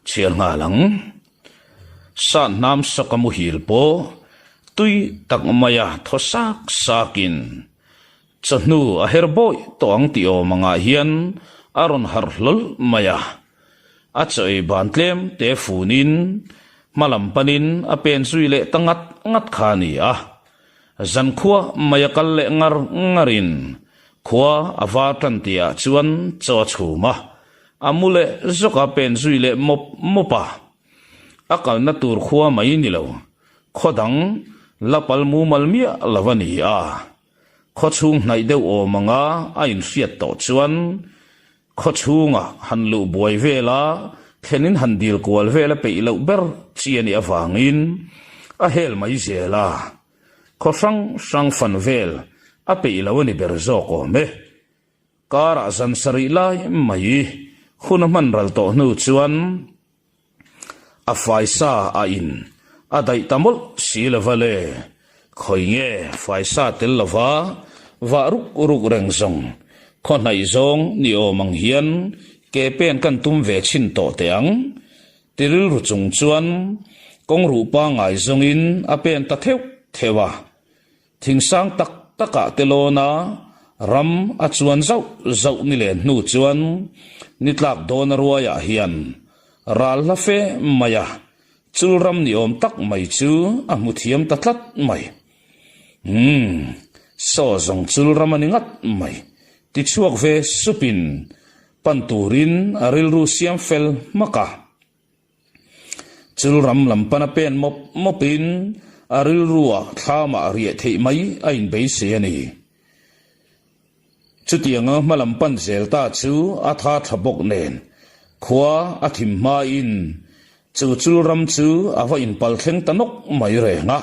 Chhiar nghal ang. San hnam sawka muhil pawh tui tak maia thaw sak sakin chawhnu a her bawih tawh ang tih awm angah hian a rawn harh hlawl mai a. A chaw ei ban tlem te funin hma lam panin a pen zui leh ta ngat ngat kha a ni a. Zankhua mai a kal leh ngar ngarin khua a var tan tihah chuan chaw a chhum a, a mu leh zawk a pen zui leh mawp mawp a. A kalna tur khua mai ni lo, khaw dang la pal mumal miah lo a ni a. Khaw chhung hnaih deuh awm anga a inhriat tawh chuan khaw chhunga han luh buai vela thlenin han dil kual vel a peih loh ber chi a nih avangin a hel mai zel a, khaw hrang hrang fan vel a peih lo a ni ber zawk awm e. Karah zan sarih lai mai hun a hman ral tawh hnu chuan A faisa a in a daih ta mawlh si lova le. Khawi nge faisa tel lova vah ruk ruk reng zawng khaw hnaih zawng ni awm ang hian ke pen kan tum ve chhin tawh teh ang. Ti rilru chung chuan kawng ruh pangngai zawngin a pen ta theuh theuh a. Thingsang tak takah te lawna ram a chuan zauh zauh ni len hnu chuan ni tlak dawn a ruaiah hian ral hla fe mai a, chul ram ni awm tak mai chu a hmu thiam ta tlat mai. Umm, saw zawng chul ram a ni ngat mai, ti chhuak ve supin pan turin a rilru siam fel hmak a. Chul ram lam pana pen mawp mawpin a rilruah thlamah riah theih mai a inbeisei a ni. Chutianga hma lam pan zel ta chu a tha tha bawk nen khua a thim hmain chu chul ram chu a va inpal thleng ta nawk mai reng a.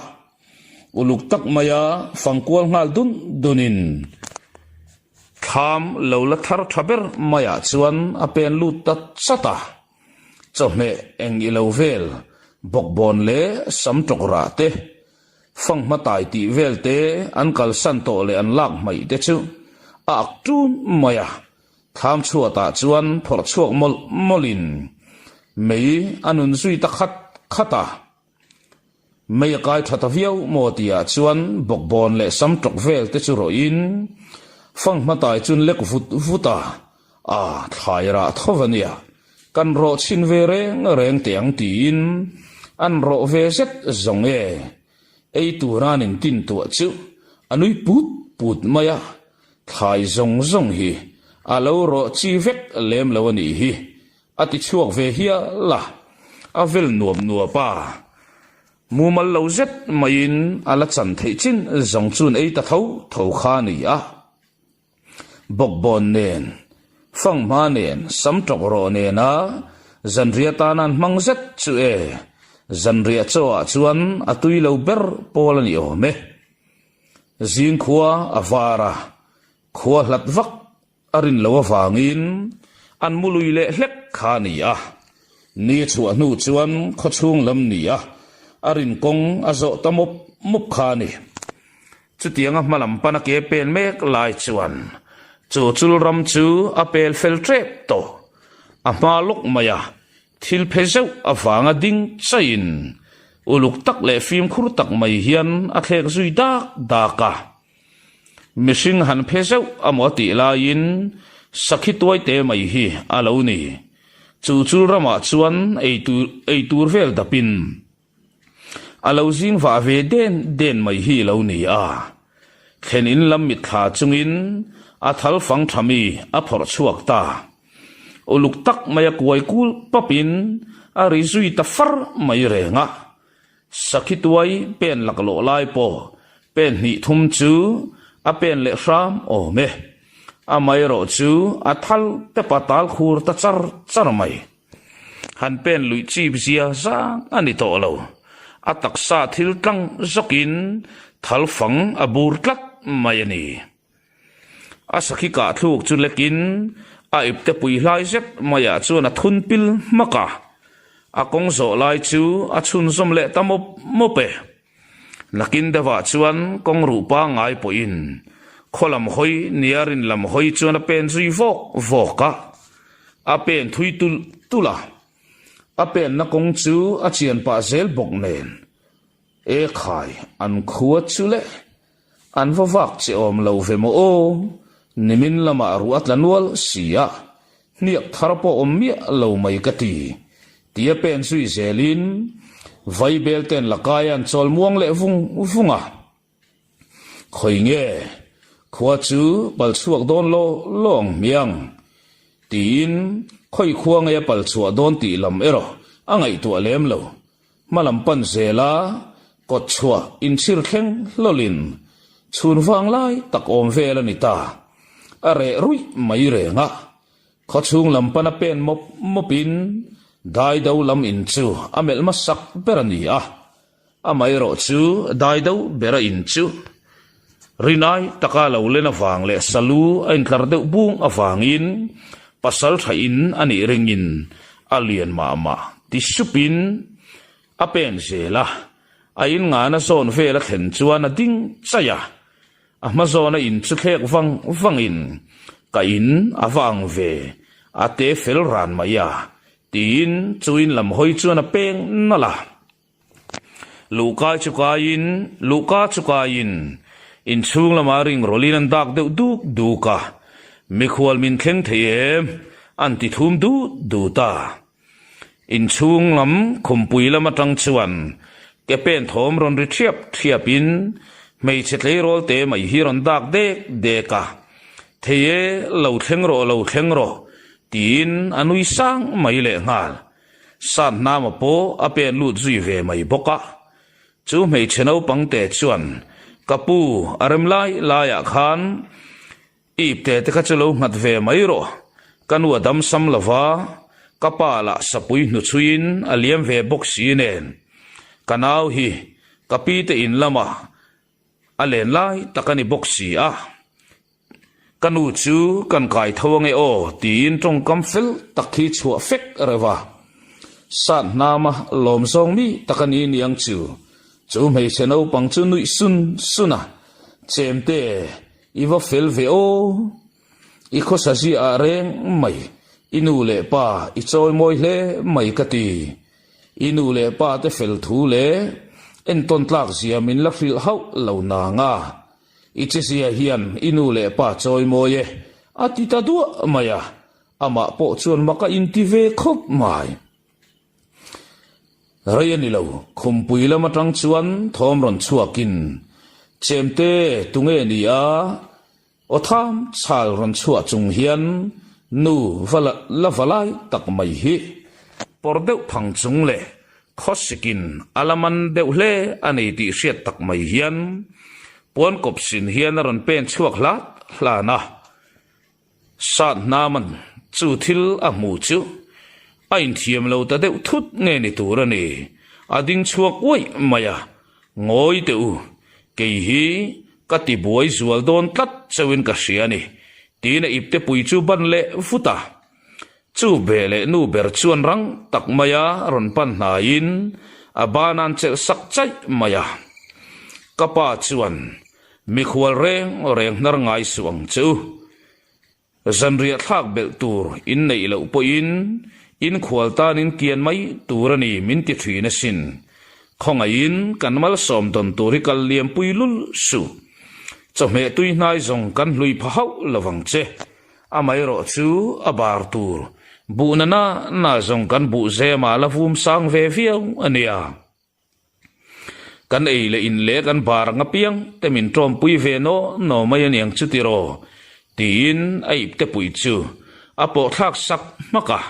Uluk tak maia fangkual nghal dun dunin thlam lo la thar tha ber maiah chuan a pen lut ta chat a. Chawhmeh eng i lo vel, bawkbawn leh sam tawk rah te, fanghma tai tih vel te an kalsan tawh leh an lak hmaih te chu a ak tun mai a, thlam chhuatah chuan phawrh chhuak mawlh mawlhin mei a nun zui ta khat khat a. Mei a kai tha ta viau maw tihah chuan bawkbawn leh sam tawk vel te chu rawhin fanghma tai chun lek vut vut a, a thlai rah tho va nia, kan rawh chhin ve reng reng teh ang tiin an rawh ve zet zawng e, ei tura an intin tuah chu a nui put put mai a, thlai zawng zawng hi a lo rawh chi vek lem lo a nih hi. A ti chhuak ve hial a, a vel nuap nuap a. Mumal lo zet maiin a la chan theih chin zawng chuan ei ta tho tho kha a ni a. Bawkbawn nen, fanghma nen, sam tawk rawh nena zanriah tana an hmang zet chu e, zanriah chaw ah chuan a tui lo ber pawl a ni awm e. Zing khua a var a, khua hlat vak A rin loh avangin an mu lui leh hlek kha a ni a. Ni a chhuah hnu chuan khawchhung lam ni a, a rin kawng a zawh ta mawp mawp kha a ni. Chutianga hma lam pana ke pen mek lai chuan chu chul ram chu a pel fel tep tawh. A hma lawk mai a, thil phe zeuh avanga ding chaiin uluk tak leh fimkhur tak mai hian a thlek zui dak dak a. Mihring han phe zeuh a maw tih laiin sakhi tuaite mai hi a lo ni. Chu chul ramah chuan ei tur vel dapin a lo zing vah ve den den mai hi lo ni a. Thlen in lam mitthla chungin a thal fang tha mi a phawrh chhuak ta. Uluk tak mai a kuai kul papin a ri zui ta far mai reng a. Sakhi tuai pen laklawh lai pawh pen hnih thum chu a pen leh hram awm e. Amaherawh chu a thal tepa tal khur ta char char mai. Han pen luih chip zia zang a ni tawh lo. A taksa thil tlang zawkin thal fang a bur tlat mai a ni. A sakhi kah thluk chu lekin a ipte pui hlai zet maiah chuan a thun pil hmak a, a kawng zawh lai chu a chhunzawm leh ta mawp mawp e. Nakin deuhah chuan kawng ruh pangngai pawhin khaw lam hawi nia rin lam hawi chuan a pen zui vawk vawk a, a pen thui tulh tulh a. A penna kawng chu a chian pah zel bawk nen, E khai, an khua chu le, an va vak che awm lo ve maw aw, nimin lamah ruah a tla nual si a, hniak thar pawh awm miah lo mai ka ti, tia pen zui zelin Vaibel ten lakai an chawl muang leh vung vung a. Khawi nge khua chu pal chhuak dawn law law ang hmiang? tiin khawi khua nge a pal chhuah dawn tih lam erawh a ngaihtuah lem lo. Hma lam pan zela kawt chhuah inchhir thleng hlawlin chhun vang lai tak awm vel a ni ta. A reh ruih mai reng a, khawchhung lam pana pen mawp mawpin daido lam in chu a melh hmasak ber a ni a. Amaherawh chu dai deuh bera in chu rinai taka lo len avang leh salu a intlar deuh bung avangin pasal tha in a nih ringin a lian mah mah ti supin a pen zel a, a in ngana zawn vel a thlen chuan a ding chaih a, a hma zawna in chu thlek vang vangin ka in a va ang ve a te fel ran mai a tiin chu in lam hawi chuan a peng nalh a. Luhkai chu kaiin, luhka chu kaiin, inchhung lamah ring rawlhin an dak deuh duk duk a, mikhual min thleng thei em? an ti thum dut dut a. Inchhung lam khumpui lam atang chuan ke pen thawm rawn ri thiap thiapin hmeichhe tleirawl te mai hi rawn dak dek dek a, Thei e, lo thleng rawh, lo thleng rawh, tiin a nui sang mai lehnghal. Satnama pawh a pen lut zui ve mai bawk a. Chu hmeichhe naupang te chuan, Ka pu, a rem lai laiah khan ip te te kha chu lo nghat ve mai rawh. Ka nu a dam sam lo va, ka pa lah sapui hnuchhuiin a liam ve bawk si nen. Ka nau hi ka pi te in lamah A len lai tak a ni bawk si a, ka nu chu kan kai tho ange aw tiin tawngkam fel tak hi chhuah fek reuh a. Sat hnama lawm zawng mi tak a ni niang chu, chu hmeichhe naupang chu nuih sun sun a, Chemte, i va fel ve aw, i khawsa ziah ah reng mai, i nu leh pa i chawi mawi hle mai ka ti. I nu leh pa te fel thu leh entawn tlak zia min la hrilh hauh lo nang a, i che zia hian i nu leh pa chawi mawi e, a ti ta duah mai a, amah pawh chuan mak a inti ve khawp mai. Rei a ni lo, khumpui lam atang chuan thawm rawn chhuakin, Chemte, tunge ni a? Aw tham chhal rawn chhuah chung hian nu va la va lai tak mai hi pawr deuh phang chung leh khawsikin a la man deuh hle a nei tih hriat tak mai hian puan kawp sin hian a rawn pen chhuak hlat hlan a. Sat hnaman chu thil a hmu chu a inthiam lo ta deuh thut nge ni tur a ni. A ding chhuak uaih mai a, Ngawi teh u, kei hi ka ti buai zual dawn tlat chauhin ka hria a ni, tiin a ipte pui chu ban leh vut a. Chu be leh nu ber chuan rang tak maia rawn pan hnaiin a ban an chelh sak chaih mai a. Ka pa chuan, Mikhual reng reng hnar ngai suh ang che u. Zanriah thlak belh tur in neih loh pawhin in khual tan in kian mai tur a ni min ti thin asin. Khawngaihin kan malsawm dawn tur hi kal liam pui lul suh. Chawhmeh tui hnai zawng kan hlui pha hauh lo vang che. Amaherawh chu a bar tur buhna na na zawng kan buh zemah la vum sang ve viau a nia. Kan ei leh in leh kan bar ang apiang te min tawmpui ve naw naw mai a niang chu tiraw? tiin a ipte pui chu a pawh thlak sak hmak a.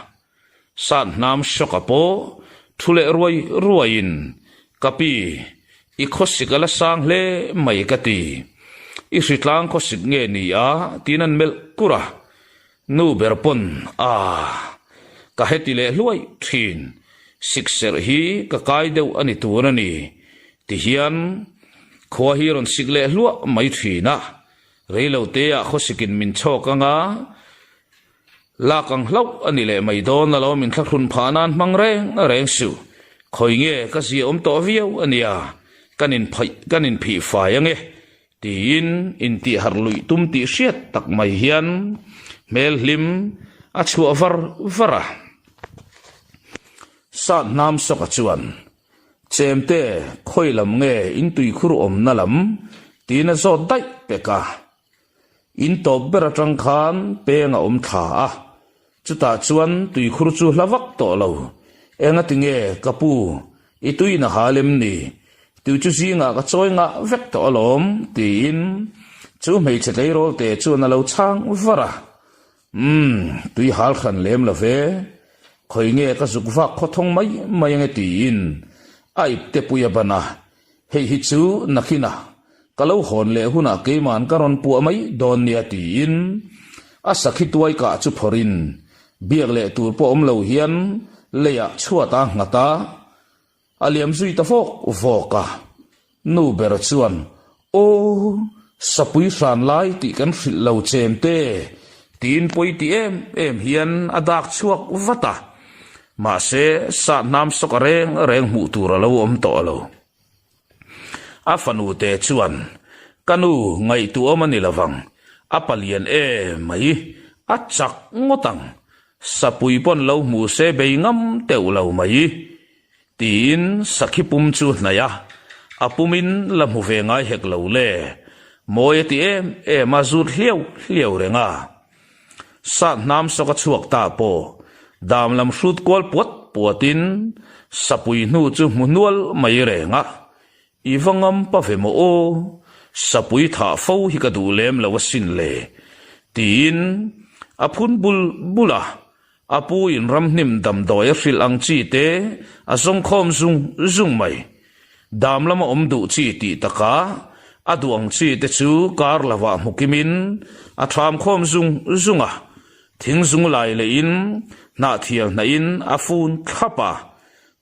Sat hnam hrawk a pawh thu leh ruai ruaiin, Ka pi, i khawsik a la sang hle mai ka ti. I hritlang khawsik nge ni a? tiin an melh kur a. Nu ber pawn a ka heti leh hluai thin, sikserh hi ka kai deuh a ni tur a ni tihian khua hi rawn sik leh hluah mai thin a, reiloteah khawsikin min chhawk anga lak ang hlauh a ni leh mai dawn alawm min thlahrun phah nan hmang reng reng suh, khawi nge ka zia awm tawh viau a nia, kan inphaih kan inphih fai ange Tiin intihharh luih tum tih hriat tak mai hian hmel hlim a chhuah var var a. Sat hnam sawka chuan, Chemte, khawi lam nge in tuikhur awmna lam? tiin a zawt daih pek a. In tawp ber atang khan peng a awm thla a, chutah chuan tuikhur chu hla vak tawh lo. Engati nge ka pu, i tuin a hal em ni? Tui chu zingah ka chawi ngah vek tawh alawm, tiin chu hmeichhe tleirawl te chuan a lo chhang var a. Umm, tui hal hran lem lo ve. Khawi nge ka zuk vak khawthawng mai mai ange tiin a ipte pui a ban a. Hei hi chu nakin a, ka lo hawn leh hunah keiman ka rawn puah mai dawn nia tiin a sakhi tuai kah chu phawrhin biak leh tur pawh awm lo hian leiah chhuat a nghat a, a liam zui ta vawk vawk a. Nu ber chuan, Aw, sapui hran lai tih kan hrilh lo chem te, tiin pawi ti em em hian a dak chhuak vat a. Mahse, sah hnam sawk a reng reng hmuh tur a lo awm tawh lo. A fanu te chuan, Ka nu, ngaihtuahawm a ni lovang, a palian em mai, a chak ngawt ang, sapui pawn lo hmu se bei ngam teuh lo mai. Tiin sakhi pum chu hnaih a, a pumin la hmu ve ngai hek lo le. Mawi a ti em em a zut hliau hliau reng a. Sat hnam sawk a chhuak ta pawh dam lam hrut kual puat puatin sapui hnu chu hmu hnual mai reng a. I va ngam pa ve maw aw, sapui thah fo hi ka duh lem lo asin le, tiin a phun bul bul a. A pu in ramhnim damdawi a hrilh ang chi te a zawng khawm zung zung mai. Dam lama awm duh chi tih takah a duh ang chi te chu kar lovah hmu kimin a tham khawm zung zung a, thing zung lai lehin hnahthial hnahin a fun thlap a,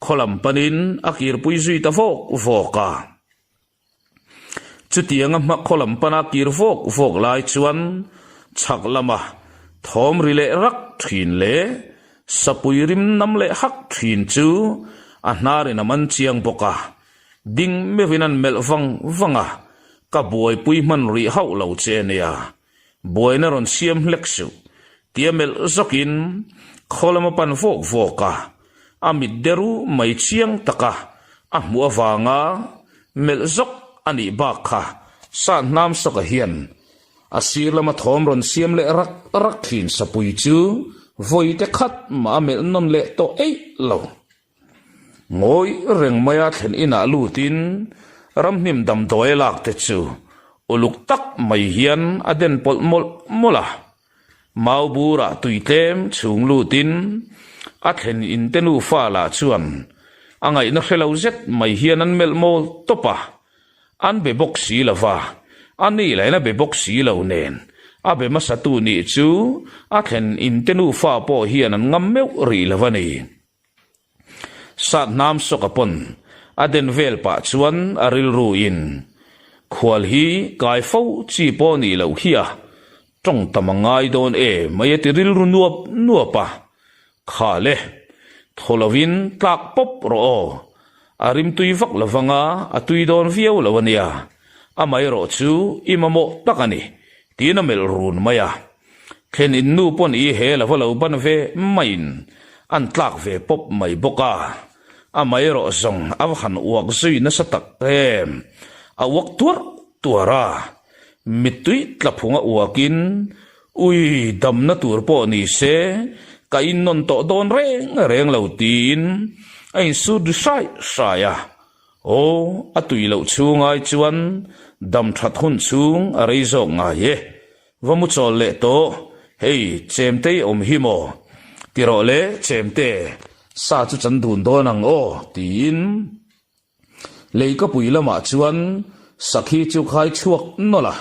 khaw lam panin a kirpui zui ta vawk vawk a. Chutianga hma khaw lam pana kir vawk vawk lai chuan chhak lama thawm ri leh rak thin leh sapui rim nam leh hak thin chu a hnarin a man chiang bawk a, ding meuhin an melh vang vang a, ka buaipui hman rih hauh lo che nia, buaina rawn siam hlek suh tia melh zawkin khaw lama pan vawk vawk a, a mit deru mai chiang taka a hmuh avanga melh zawk a nih bak kha Sat hnam sawka hian a sir lama thawm rawn siam leh rak rak thin sapui chu vawi te khat mah a melh nawn leh tawh eih lo. Ngawi reng maia thlen inah lutin ramhnim damdawi a lak te chu uluk tak mai hian a den pawlh mawlh mawlh a. Mau burah tui tlem chhung lutin a thlen in te nufa lah chuan a ngaihna hre lo zet mai hian an melh mawl tawp a, an be bawk si lo va, a ni lahin a be bawk si lo nen a be hmasatu nih chu a thlen in te nufa pawh hian an ngam meuh rih lo a ni. Sat hnam sawka pawn a den vel pah chuan a rilru in khual hi kai fo chi pawh nih loh hi a tawng tam a ngai dawn e mai a ti rilru nuap nuap a, kha le thaw lovin tlak pawp rawh aw, a rimtui vak lovang a, a tui dawn viau lo a nia, amaherawh chu i mamawh tak a ni tiin a melh run mai a. Thlen in nu pawn i he lo va lo ban ve maiin an tlak ve pawp mai bawk a, amaherawh zawng a va han uak zui nasa tak em, a uak tuar tuar a, mittui tla phunga uakin ui damna tur pawh ni se ka innawn tawh dawn reng reng lo tiin a insut ri hrai hrai a, aw a tui loh chhung ai chuan dam that hun chhung a rei zawk ngai e. Va mu chawl leh tawh, hei chemtei awm hi maw? Ti rawh le chemte, sa chu chan dun dawn ang aw, tiin leikapui lamah chuan sakhi chu khai chhuak nawlh a,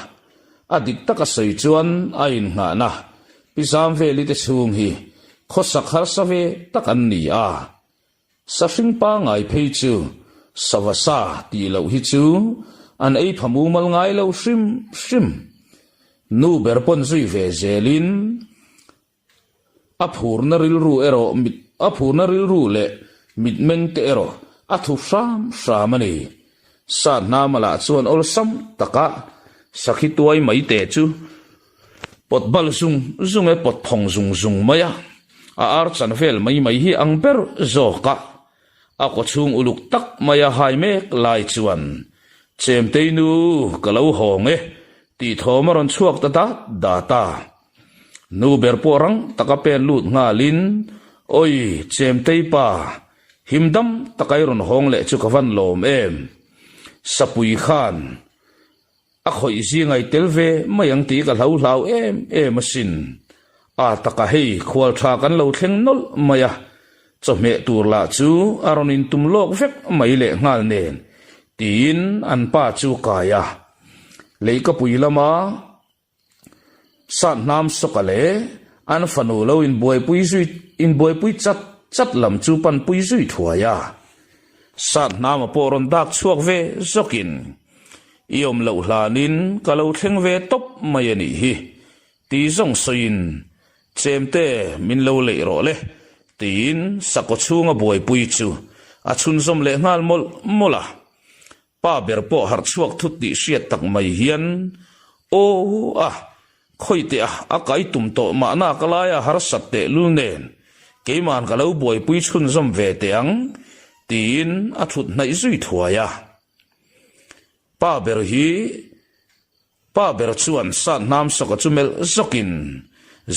a dik taka sawi chuan a innghahna pi zam veli te chhung hi khawsak harsa ve tak an ni a. Sahring pangai phei chu sava sa tih loh hi chu an ei pha mumal ngai lo hrim hrim. Nu ber pawn zui ve zelin a phurna rilru erawh mit a phurna rilru leh mitmeng te erawh a thu hram hram a ni. Sa hnama lah chuan awlsam taka sakhi tuai mai te chu Pawt bal zung zung e pawt phawng zung zung mai a, a ar chan vel mai mai hi ang ber zawk a. A kawchhung uluk tak maia hai mek lai chuan, Chemtei nu, ka lo hawng e, tih thawm a rawn chhuak ta dat dat a. Nu ber pawh rang taka pen lut nghalin, Awi, Chemtei pa, him dam taka i rawn hawng leh chu ka van lawm em? Sapui khan a khawih zinga i tel ve mai ang tih ka hlo hlau em em asin. A taka hei khual tha kan lo thleng nawlh mai a, chawhmeh tur lah chu a rawn intum lawk vek mai leh nghal nen tiin an pa chu kai a. Leikapui lama Sathnam Sawka leh an fanu lo inbuaipui zui inbuaipui chat chat lam chu panpui zui thuai a. Sathnama pawh rawn dak chhuak ve zawkin, I awm loh hlanin ka lo thleng ve tawp mai a nih hi, ti zawng sawiin, Chemte min lo leih rawh le, tiin sakaw chhunga buaipui chu a chhunzawm leh nghal mawlh mawlh a. Pa ber pawh harh chhuak thut tih hriat tak mai hian, Aw a, khawi teh a, a kai tum tawh mahna ka laia harsat teh lul nen, keiman ka lo buaipui chhunzawm ve teh ang, tiin a thut hnaih zui thuai a. Pa ber hi Pa ber chuan sat hnam sawka chu melh zawkin,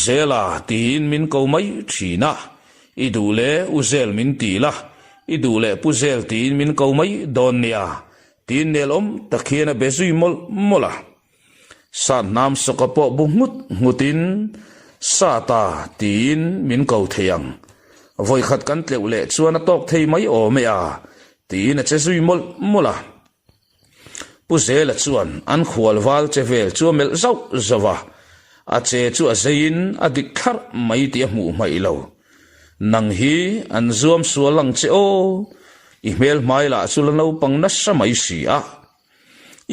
Zela tiin min ko mai thin a, i duh leh U Zel min ti la, i duh leh Pu Zel tiin min ko mai dawn nia, tiin nel awm tak hian a be zui mawlh mawlh a. Sat hnam sawka pawh bu nghut nghutin, Sata tiin min ko thei ang. Vawikhat kan tleuh leh chuan a tawk thei mai awm e a, tiin a che zui mawlh mawlh a. Pu Zela chuan an khual val che vel chu a melh zauh zauh a, a che chu a zeiin a dik thlarh mai tih a hmuh hmaih lo. Nang hi an zuam sual ang che aw, i hmel hmai lah chu la naupang nasa mai si a,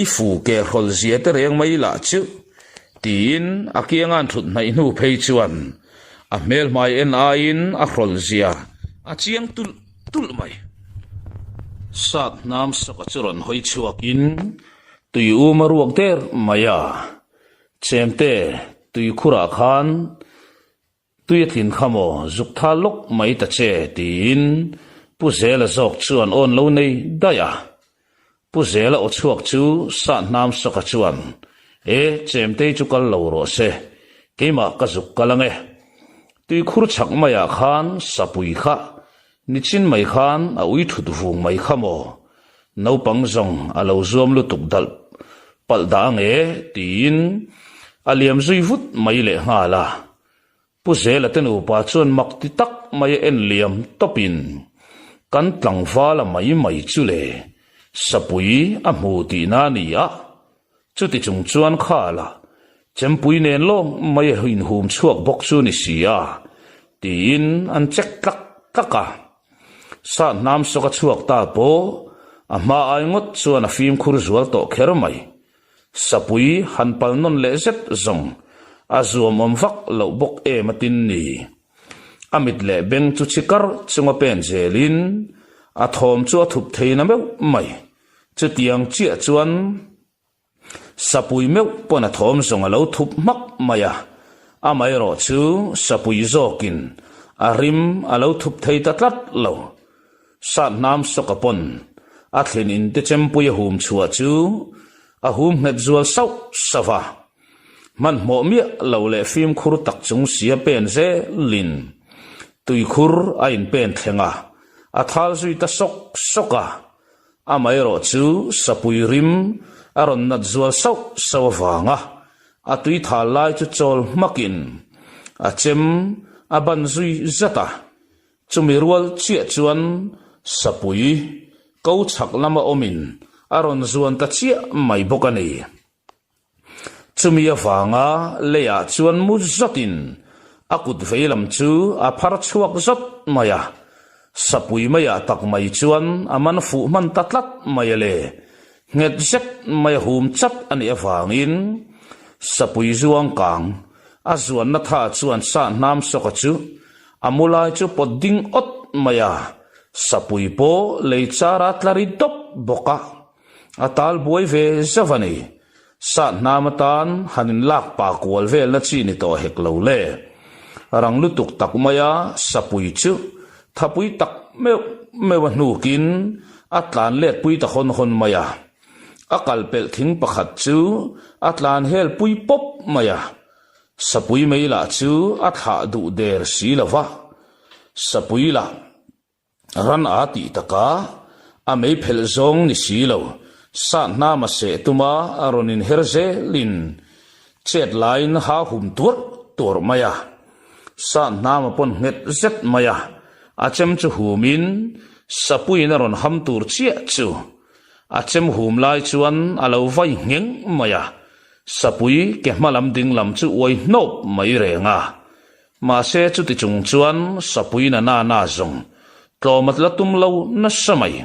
i fu ke hrawl zia te reng mai lah chu, tiin a kianga'n thut hnaih hnu phei chuan a hmel hmai en aiin a hrawl zia a chiang tulh tulh mai. Sat hnam sawka chu rawn hawi chhuakin tui um a ruak der mai a, Chemte tui khurah khan tui a tlin kha maw zuk tha lawk mai ta che tiin Pu Zela zawk chuan awn lo nei daih a. Pu Zela aw chhuak chu sat hnam sawka chuan E Chemtei chu kal lo rawh se, keimah ka zuk kal ang e. Tuikhur chhak maiah khan sapui kha Nichin mai khan a ui thut vung mai kha maw? Naupang zawng a lo zuam lutuk dalh palh dah ang e tiin a liam zui vut mai leh nghal a. Pu Zela te nupa chuan mak ti tak mai a en liam tawpin kan tlangval a mai mai chu le sapui a hmu tihna a ni a. Chuti chung chuan khala chempui nen lawng mai a inhum chhuak bawk chu ni si a, tiin an check tlak tlak a. Sat hnam sawk a chhuak ta pawh a hma ai ngawt chuan a fimkhur zual tawh kher mai. Sapui han pal nawn leh zet zawng a zuamawm vak loh bawk em a tin ni. A mit leh beng chu chhi kar chunga pen zelin a thawm chu a thup thei na meuh mai. Chutiang chiah chuan Sapui meuh pawn a thawm zawng a lo thup hmak mai a, amaherawh chu Sapui zawkin a rim a lo thup thei ta tlat lo. Sathnam sawka pawn a thlen in te chempui a hum chhuah chu a hum nghet zual sauh sauh a. Hmanhmawh miah lo leh fimkhur tak chung sia pen zelin tuikhur a inpen thleng a, a thal zui ta sawk sawk a. Amaherawh chu sapui rim a rawn nat zual sauh sauh avanga a tui thal lai chu chawl hmakin a chem a ban zui zat a. Chumi rual chiah chuan sapui ko chhak lama awmin a rawn zuan ta chiah mai bawk a ni. Chumi avanga leiah chuan mu zawtin a kut veilam chu a phar chhuak zawt mai a, sapui maiah tak mai chuan a man fuh hman ta tlat mai a le. Nghet zet mai a hum chat a nih avangin sapui zuang kang a zuanna tha chuan sah hnam sawka chu a mu lai chu pawt ding awt mai a, sapui pawh lei chara tla ri dawp bawk a. A tal buai ve zauh a ni. Sat hnam atan han inlak pa kual velna chi ni tawh hek lo le. Rang lutuk tak maia sapui chu thapui tak meuh. meuh a hnukin a tlan let pui ta hawn hawn mai a. A kal pelh thing pakhat chu a tlan hel pui pawp mai a. Sapui mei lah chu a thlah duh der si lo va. Sapui lah. Ran a tih taka a mei phelh zawng ni si lo, sat hnama seh tuma a rawn inher zelin chet laiin ha hum tuarh tuarh mai a. Sat hnama pawn nghet zet mai a, a chem chu humin sapuiin a rawn ham tur chiah chu a chem hum lai chuan a lo vai ngheng mai a, sapui ke hma lam ding lam chu uai hnawp mai reng a. Mahse chuti chung chuan sapui na na na zawng tlawm a la tum lo nasa mai.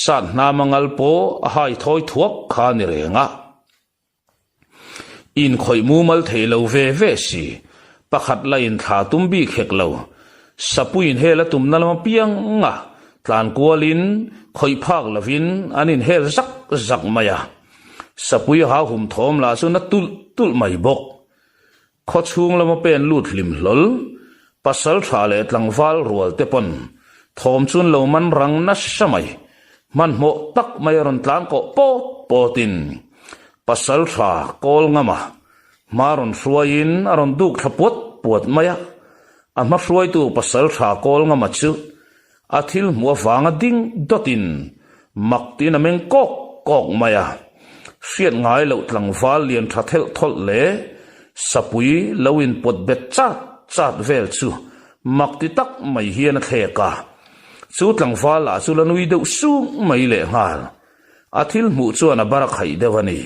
Sat hnam a ngal pawh a hai thawi thuak kha ni reng a. Inkhawih mumal thei lo ve ve si, pakhat la inthla tum bik hek lo. Sapuiin hel a tumna lam apiang a tlan kualin khawih phak lovin an inhel zak zak mai a. Sapui hauhum thawm lah chu na tulh tulh mai bawk. Khaw chhung lama pen lut hlim hlawl, pasal tha leh tlangval rual te pawn thawm chuan lo man rang nasa mai. Hmanhmawh tak mai a rawn tlan kawh pawt pawtin pasal tha kawl ngama hma rawn hruaiin a rawn duk thla puat puat mai a. A hma hruaitu pasal tha kawl ngama chu a thil hmuh avanga ding dawtin mak tiin a meng kawk kawk mai a. Hriat ngai loh tlangval lian tha thelh thawlh leh sapui lo inpawt bet chat chat vel chu mak ti tak mai hian a thlek a. Chu tlangval lah chu la nui deuh sung mai lehnghal. A thil hmuh chuan a bar a khaih deuh a ni.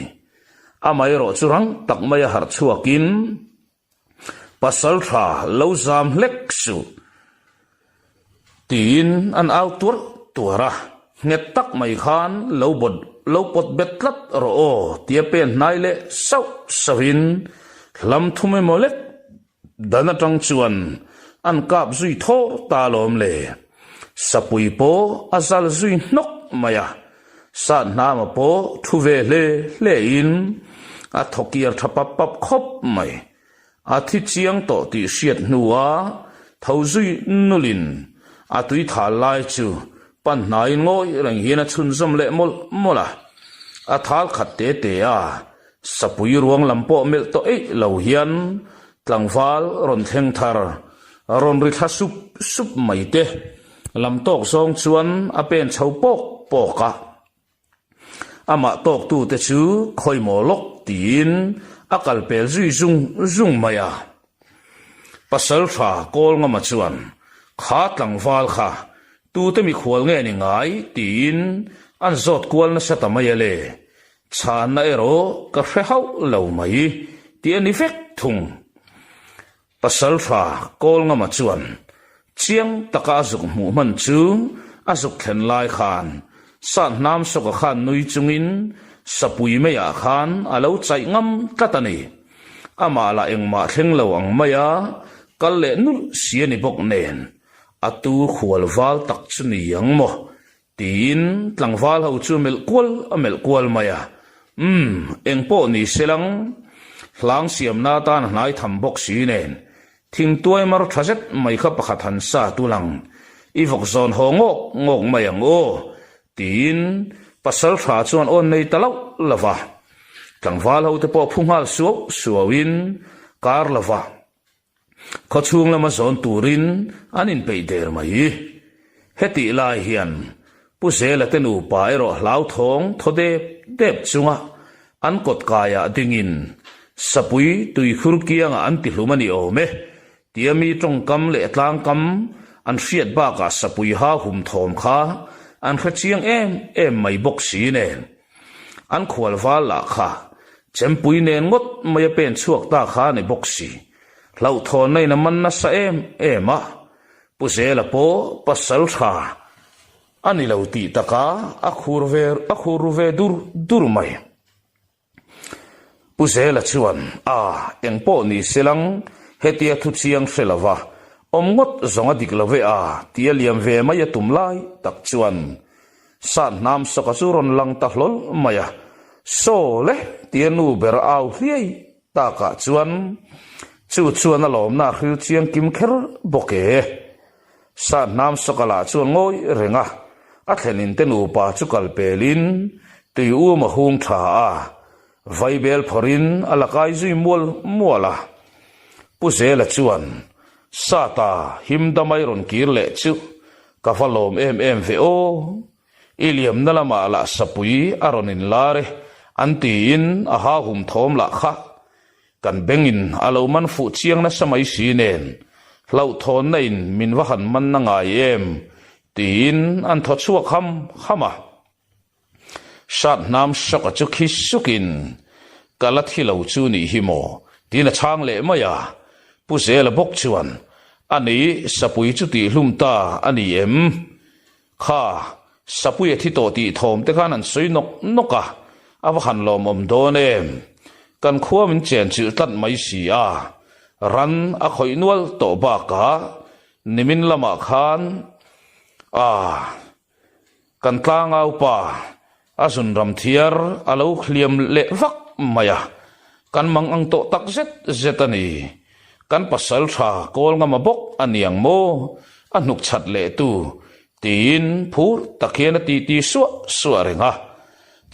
Amaherawh chu rang tak mai a harh chhuakin. Pasal tha lo zam hlek suh tiin an au tuarh tuarh a, nghet tak mai khan lo bawt lo pawt bet tlat rawh aw tia pen hnai leh sauh sauhin hlam thum emaw lek dan atang chuan an kap zui thawr ta alawm le. Sapui pawh a zal zui hnawk mai a, Sat hnama pawh thu ve hle hle in a thawkiar tha pap pap khawp mai. A thi chiang tawh tih hriat hnua tho zui nulin a tui thal lai chu pan hnaiin ngawi reng hian a chhunzawm leh mawlh mawlh a. A thal khat te te a, sapui ruang lam pawh melh tawh eih lo hian tlangval rawn thleng thar rawn ri thla sup sup mai te. Lam tawk zawng chuan a pen chho pawk pawk a, amah tawktute chu khawimaw lawk tiin a kal pel zui zung zung mai a. Pasal tha Kawlngama chuan, Kha tlangval kha, tute mikhual nge ni ngai? tiin an zawt kual nasa ta mai a le. Chhanna erawh ka hre hauh lo mai tih a ni vek thung. Pasalṭha Kawlngama chuan chiang taka a zuk hmuh hman chu a zuk thlen lai khan sat hnam sawka khan nui chungin sapui meiah khan a lo chaih ngam tlat a ni. Amah lah engmah thleng lo ang maia kal leh nulh si a ni bawk nen a tu khual val tak chu ni ang maw tiin tlangval ho chu melh kual a melh kual mai a, Umm, eng pawh ni se lang, hlang siamna atan a hnai tham bawk si nen, thingtuai mar tha zet mai kha pakhat han sa tu lang, i vawk zawn haw ngawk ngawk mai ang aw, tiin pasal tha chuan awn nei ta loh lo va. Tlangval ho te pawh phu nghal suau suauin kar lo va. Khawchhung lama zawn turin an inpeih der mai. Hetih lai hian Pu Zela te nupa erawh hlauthawng thaw dep dep chunga an kawt kaiah dingin Sapui tuikhur kiangah an tihlum a ni awm e tia mi tawngkam leh tlangkam an hriat bakah Sapui ha hum thawm kha an hre chiang em em mai bawk si nen. An khual val lah kha chempui nen ngawt mai a pen chhuak ta kha a ni bawk si. Hlauhthawnna in a man nasa em em a, Pu Zela pawh pasal tha a ni lo tih taka a khur ve a khur ru ve dur dur mai. Pu Zela chuan, A, eng pawh ni se lang, hetia thu chiang hre lo va, awm ngawt zawng a dik lo ve a, tia liam ve mai a tum lai tak chuan Sat hnam sawka chu rawn lang ta hlawl mai a, Saw le, tia nu ber au hliai takah chuan chu chuan a lawmna a hril chiang kim kher bawk e. Sat hnam sawka lah chuan ngawi reng a, a thlenin te nupa chu kal pelin tui um a hung tha a, vaibel phawrhin a la kai zui mual mual a. Pu Zela chuan, Sata him damai rawn kir leh chu ka va lawm em em ve aw. I liamna lamah lah sapui a rawn inlar e, an tiin a ha hum thawm lah kha. Kan bengin a lo man fuh chiang nasa mai si nen, hlauhthawnna in min va han man na ngai em? tiin an thaw chhuak ham ham a. Sat hnam sawka chu khi sukin, Ka la thi lo chu nih hi maw? tiin a chhang leh mai a. Pu Zela bawk chuan, A ni, sapui chu tihhlum ta a ni em? Kha, Sapui a thi tawh tih thawm te khan an sawi nawk nawk a, a va han lawmawm dawn em? Kan khua min chen chilh tlat mai si a, ran a khawih nual tawh bakah nimin lamah khan a kan tlangau pa a zunram thiar a lo hliam leh vak mai a, kan mang ang tawh tak zet zet a ni. Kan pasal tha kawl ngama bawk a niang maw? A hnuk chhat leh tu tiin phur tak hian a titi suah suah reng a,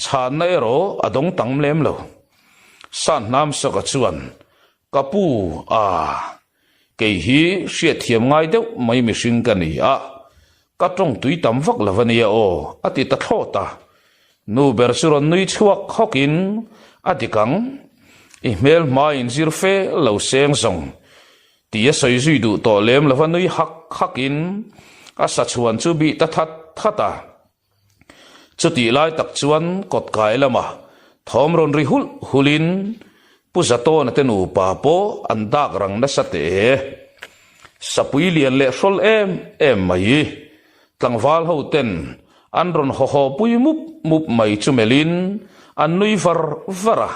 chhanna erawh a dawng tam lem lo. Sanhnamsaka chuan, Ka pu a, kei hi hriatthiam ngai deuh mai mihring ka ni a, ka tawng tui tam vak lo a nia aw, a ti ta thlawt a. Nu ber chu rawn nui chhuak hawkin, A dik ang, i hmel hmaiin zir fe lo seng zawng Ti a sawi zui duh tawh lem lova nui hak hakin a sa chhuan chu bih ta that that a. Chutih lai tak chuan kawtkai lama thawm rawn ri hulh hulhin Pu Zatawna te nupa pawh an dak rang nasa teh e. Sapui lian leh hrawl em em mai. Tlangval ho ten an rawn haw haw pui mup mup mai chu melhin an nui var var a,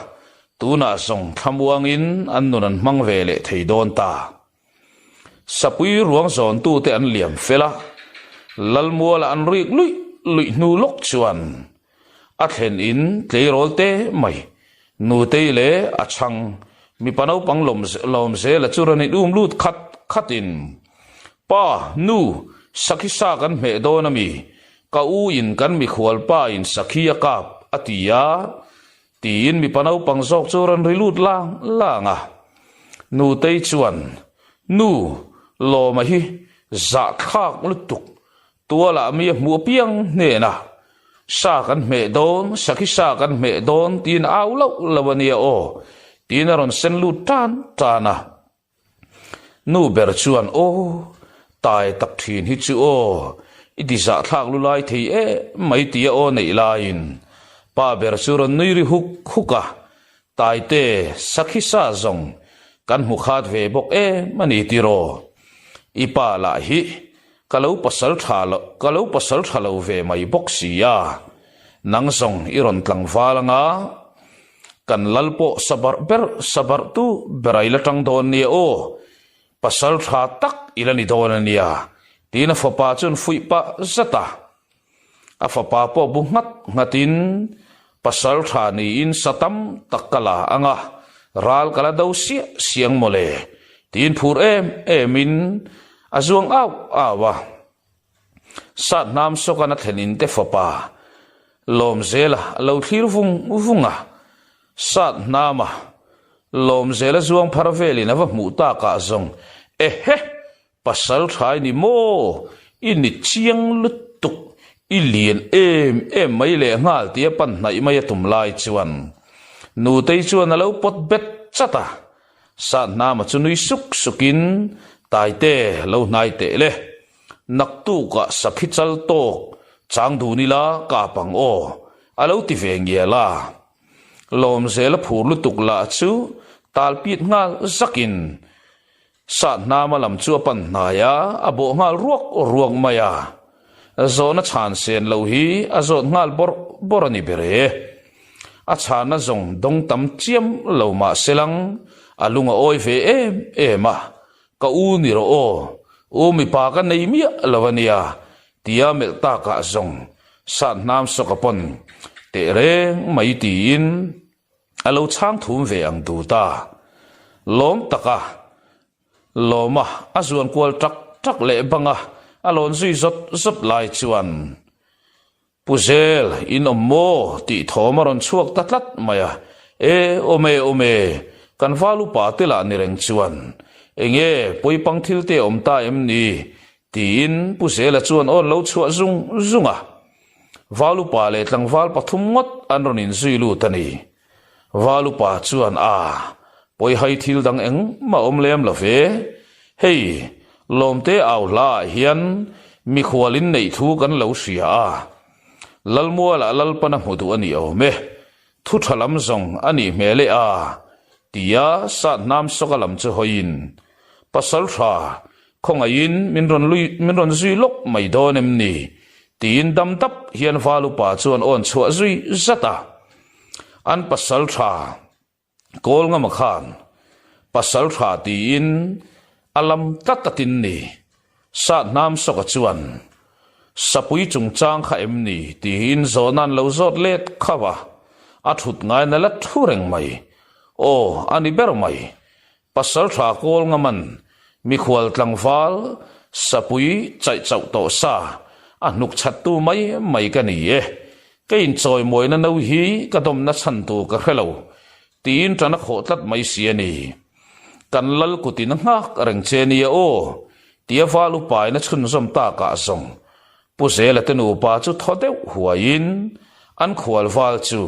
Tunah zawng thlamuangin an nun an hmang ve leh thei dawn ta. Sapui ruang zawntute an liam fel a, Lalmuala an rik luih luih hnu lawk chuan a thlen in tleirawl te mai Nutei leh a chhang mipa naupang lawm zela chu rawn in um lut khat khatin, Pa, nu, sakhi sa kan hmeh dawn a mi? Ka u in kan mikhual pa in sakhi a kap, a ti a. Tiin mipa naupang zawk chu rawn ri lut lang lang a. Nutei chuan, Nu, Lawma hi zahthlak lutuk, tualah mi a hmuh apiang hnenah sa kan hmeh dawn, sakhi sa kan hmeh dawn tiin a au loh lo a nia aw, tiin a rawn sen lut tan tan a. Nu ber chuan, Aw, tai tak thin hi chu aw, i ti zahthlak lu lai thei em mai tia aw neih laiin pa ber chu rawn nui ri huk huk a, Taite, sakhi sa zawng kan hmu khat ve bawk em a ni tiraw? I pa lah hi ka lo pasal tha lo, ka lo pasal tha lo ve mai bawk si a, nang zawng i rawn tlangval anga, Kan lal pawh sabarh ber sabarh tu ber a i la tang dawn nia aw, pasal tha tak i la ni dawn a nia, tiin a fapa chuan fuih pah zat a. A fapa pawh bu nghat nghatin pasal tha niin sa tam tak ka la ang a, ral ka la do siah siang mawle, tiin phur em emin a zuang au au a. Sat hnam sawkan a thlen in te fapa Lawmzela a lo thlir vung vung a, Sat hnama Lawmzela zuang phar velin a va hmuh takah zawng, Ehe! Pasal tha i ni maw? I ni chiang lutuk, i lian em em mai leh nghal tia pan hnaih mai a tum lai chuan Nutei chuan a lo pawt bet chat a, Sathnama chu nui suk sukin, Taite, lo hnai teh le. Naktukah sakhi chal tawk chang dun ila kap ang aw, a lo ti ve ngial a. Lawmzela phur lutuk lah chu tal pit nghal zakin Sathnama lam chu a pan hnai a, a bawh nghal ruak ruak mai a. Zawhna chhan sen lo hi a zawt nghal bawrh bawrh a ni ber e. A chhanna zawng dawng tam chiam lo mah se lang, a lung a awi ve em em a, Ka u ni rawh aw, u mipa ka nei miah lo a nia, tia melh takah zawng Sathnam sawka pawn teh reng mai tiin a lo chhang thum ve ang dut a. Lawm taka Lawma a zuan kual tak tak leh banga. A lawn zui zawt zawt lai chuan, Pu Zel, in awm maw? tih thawm a rawn chhuak ta tlat mai a. E, awm e, awm e, kan val upa te lah ni reng chuan, Enge, pawipang thil te awm ta em ni? tiin Pu Zela chuan awn lo chhuah zung zung a. Val upa leh tlangval pathum ngawt an rawn inzui lut a ni. Val upa chuan, A, pawihai thil dang engmah awm lem lo ve. Hei, Lawmte au hlaah hian mikhual in neih thu kan lo hria a. Lalmualah Lalpan a hmu duh a ni awm e. Thu tha lam zawng a nih hmel e a, tia sat hnam sawka lam chu hawiin, Pasal tha, khawngaihin min rawn lui, min rawn zui lawk mai dawn em ni? tiin dam dap hian val upa chuan awn chhuah zui zat a. An pasal tha kawl ngama khan pasal tha tiin a lam tlat a tin ni. Sat hnam sawka chuan Sapui chungchang kha em ni tiin zawhna an lo zawt let khauh a, a thut ngaina la thu reng mai. Aw, a ni ber mai. Pasal tha kawl ngaman mikhual tlangval sapui chaih chauh tawh sa a hnuk chhattu mai mai ka ni e. Ka inchawimawina no hi ka dawmna chhan tur ka hre lo tiin ṭan a khawh tlat mai si a ni. Kan lal kutin a nghak reng che nia aw tia val upain a chhunzawm takah zawng Pu Zela te nupa chu thaw deuh huaiin an khual val chu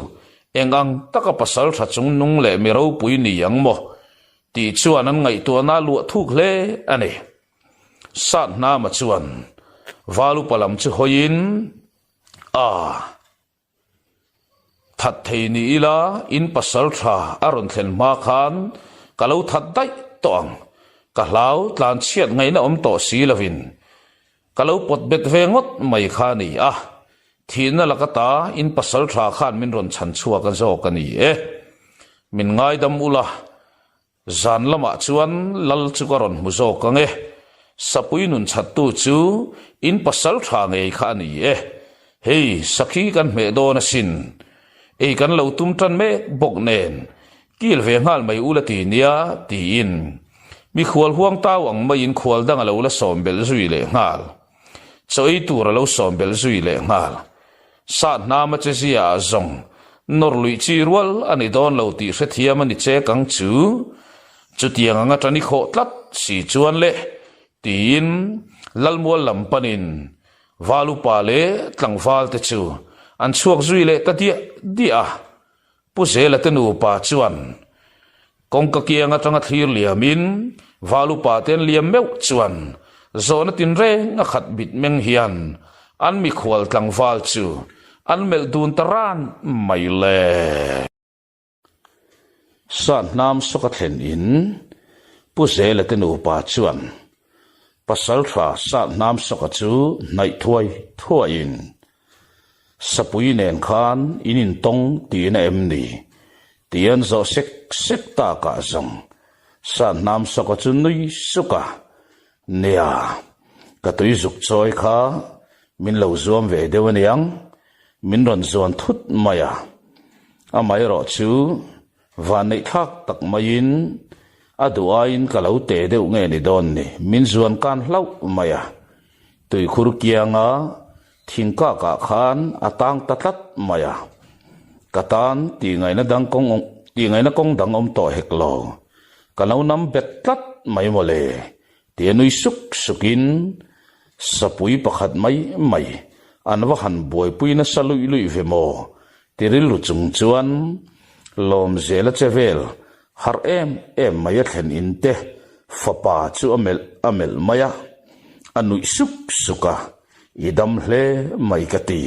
eng ang taka pasal tha chung nung leh mi ropui ni ang maw tih chuan an ngaihtuahna a luah thuk hle a ni. Sathnama chuan val upa lam chu hawiin, A. That thei ni ila in pasal tha a rawn thlen hma khan ka lo that daih tawh ang. Ka hlau tlan chhiat ngaihna awm tawh si lovin ka lo pawt bet ve ngawt mai kha a ni a. Thihna laka ta in pasal tha khan min rawn chhan chhuak a zawk a ni e. Min ngaidam ula Zan lamah chuan lal chu ka rawn hmu zawk ang e. Sapui nun chhattu chu in pasal tha ngei kha a ni e. Hei, sakhi kan hmeh dawn asin. Ei kan lo tum tan mek bawk nen, kil ve nghal mai ula ti nia, tiin mikhual huang tau ang maiin khual dang a lo la sawm belh zui leh nghal. Chaw ei tur a lo sawm belh zui leh nghal. Sat hnama che zia ah zawng nawr luih chi rual a ni dawn lo tih hrethiam a ni chek ang chu. Chutiang anga tan i khawh tlat si chuan le tiin Lalmual lam panin Val upa leh tlangval te chu an chhuak zui leh ta diah diah a. Pu Zela te nupa chuan kawngka kiang atanga thlir liamin Val upa te an liam meuh chuan zawhna tinreng a khat bit meng hian an mikhual tlangval chu an melh dun ta ran mai le. Sat hnam sawka thlen in Pu Zela te nupa chuan Pasaltha sat hnam sawka chu hnaih thuai thuaiin Sapui nen khan in intawng tihna em ni? Tih an zawh sek sek takah zawng Sathnam sawka chu nui suk a, Nia, ka tui zuk chawi kha min lo zuam ve deuh aniang, min rawn zuan thut mai a. Amaherawh chu Vanneih thlak tak maiin a duh aiin ka lo te deuh nge ni dawn ni, min zuan kan hlauh mai a. Tuikhur kianga thingkakah khan a tang ta tlat mai a. Ka tan tihngaihna dang kawng tihngaihna kawng dang awm tawh hek lo. Ka lo nam bet tlat mai mawle, tia nui suk sukin sapui pakhat mai mai an va han buaipui nasa luih luih ve maw Ti rilru chung chuan Lawmzela che vel harh em em mai a thlen in te fapa chu a melh a melh mai a, a nuih suk suk a, I dam hle mai ka ti,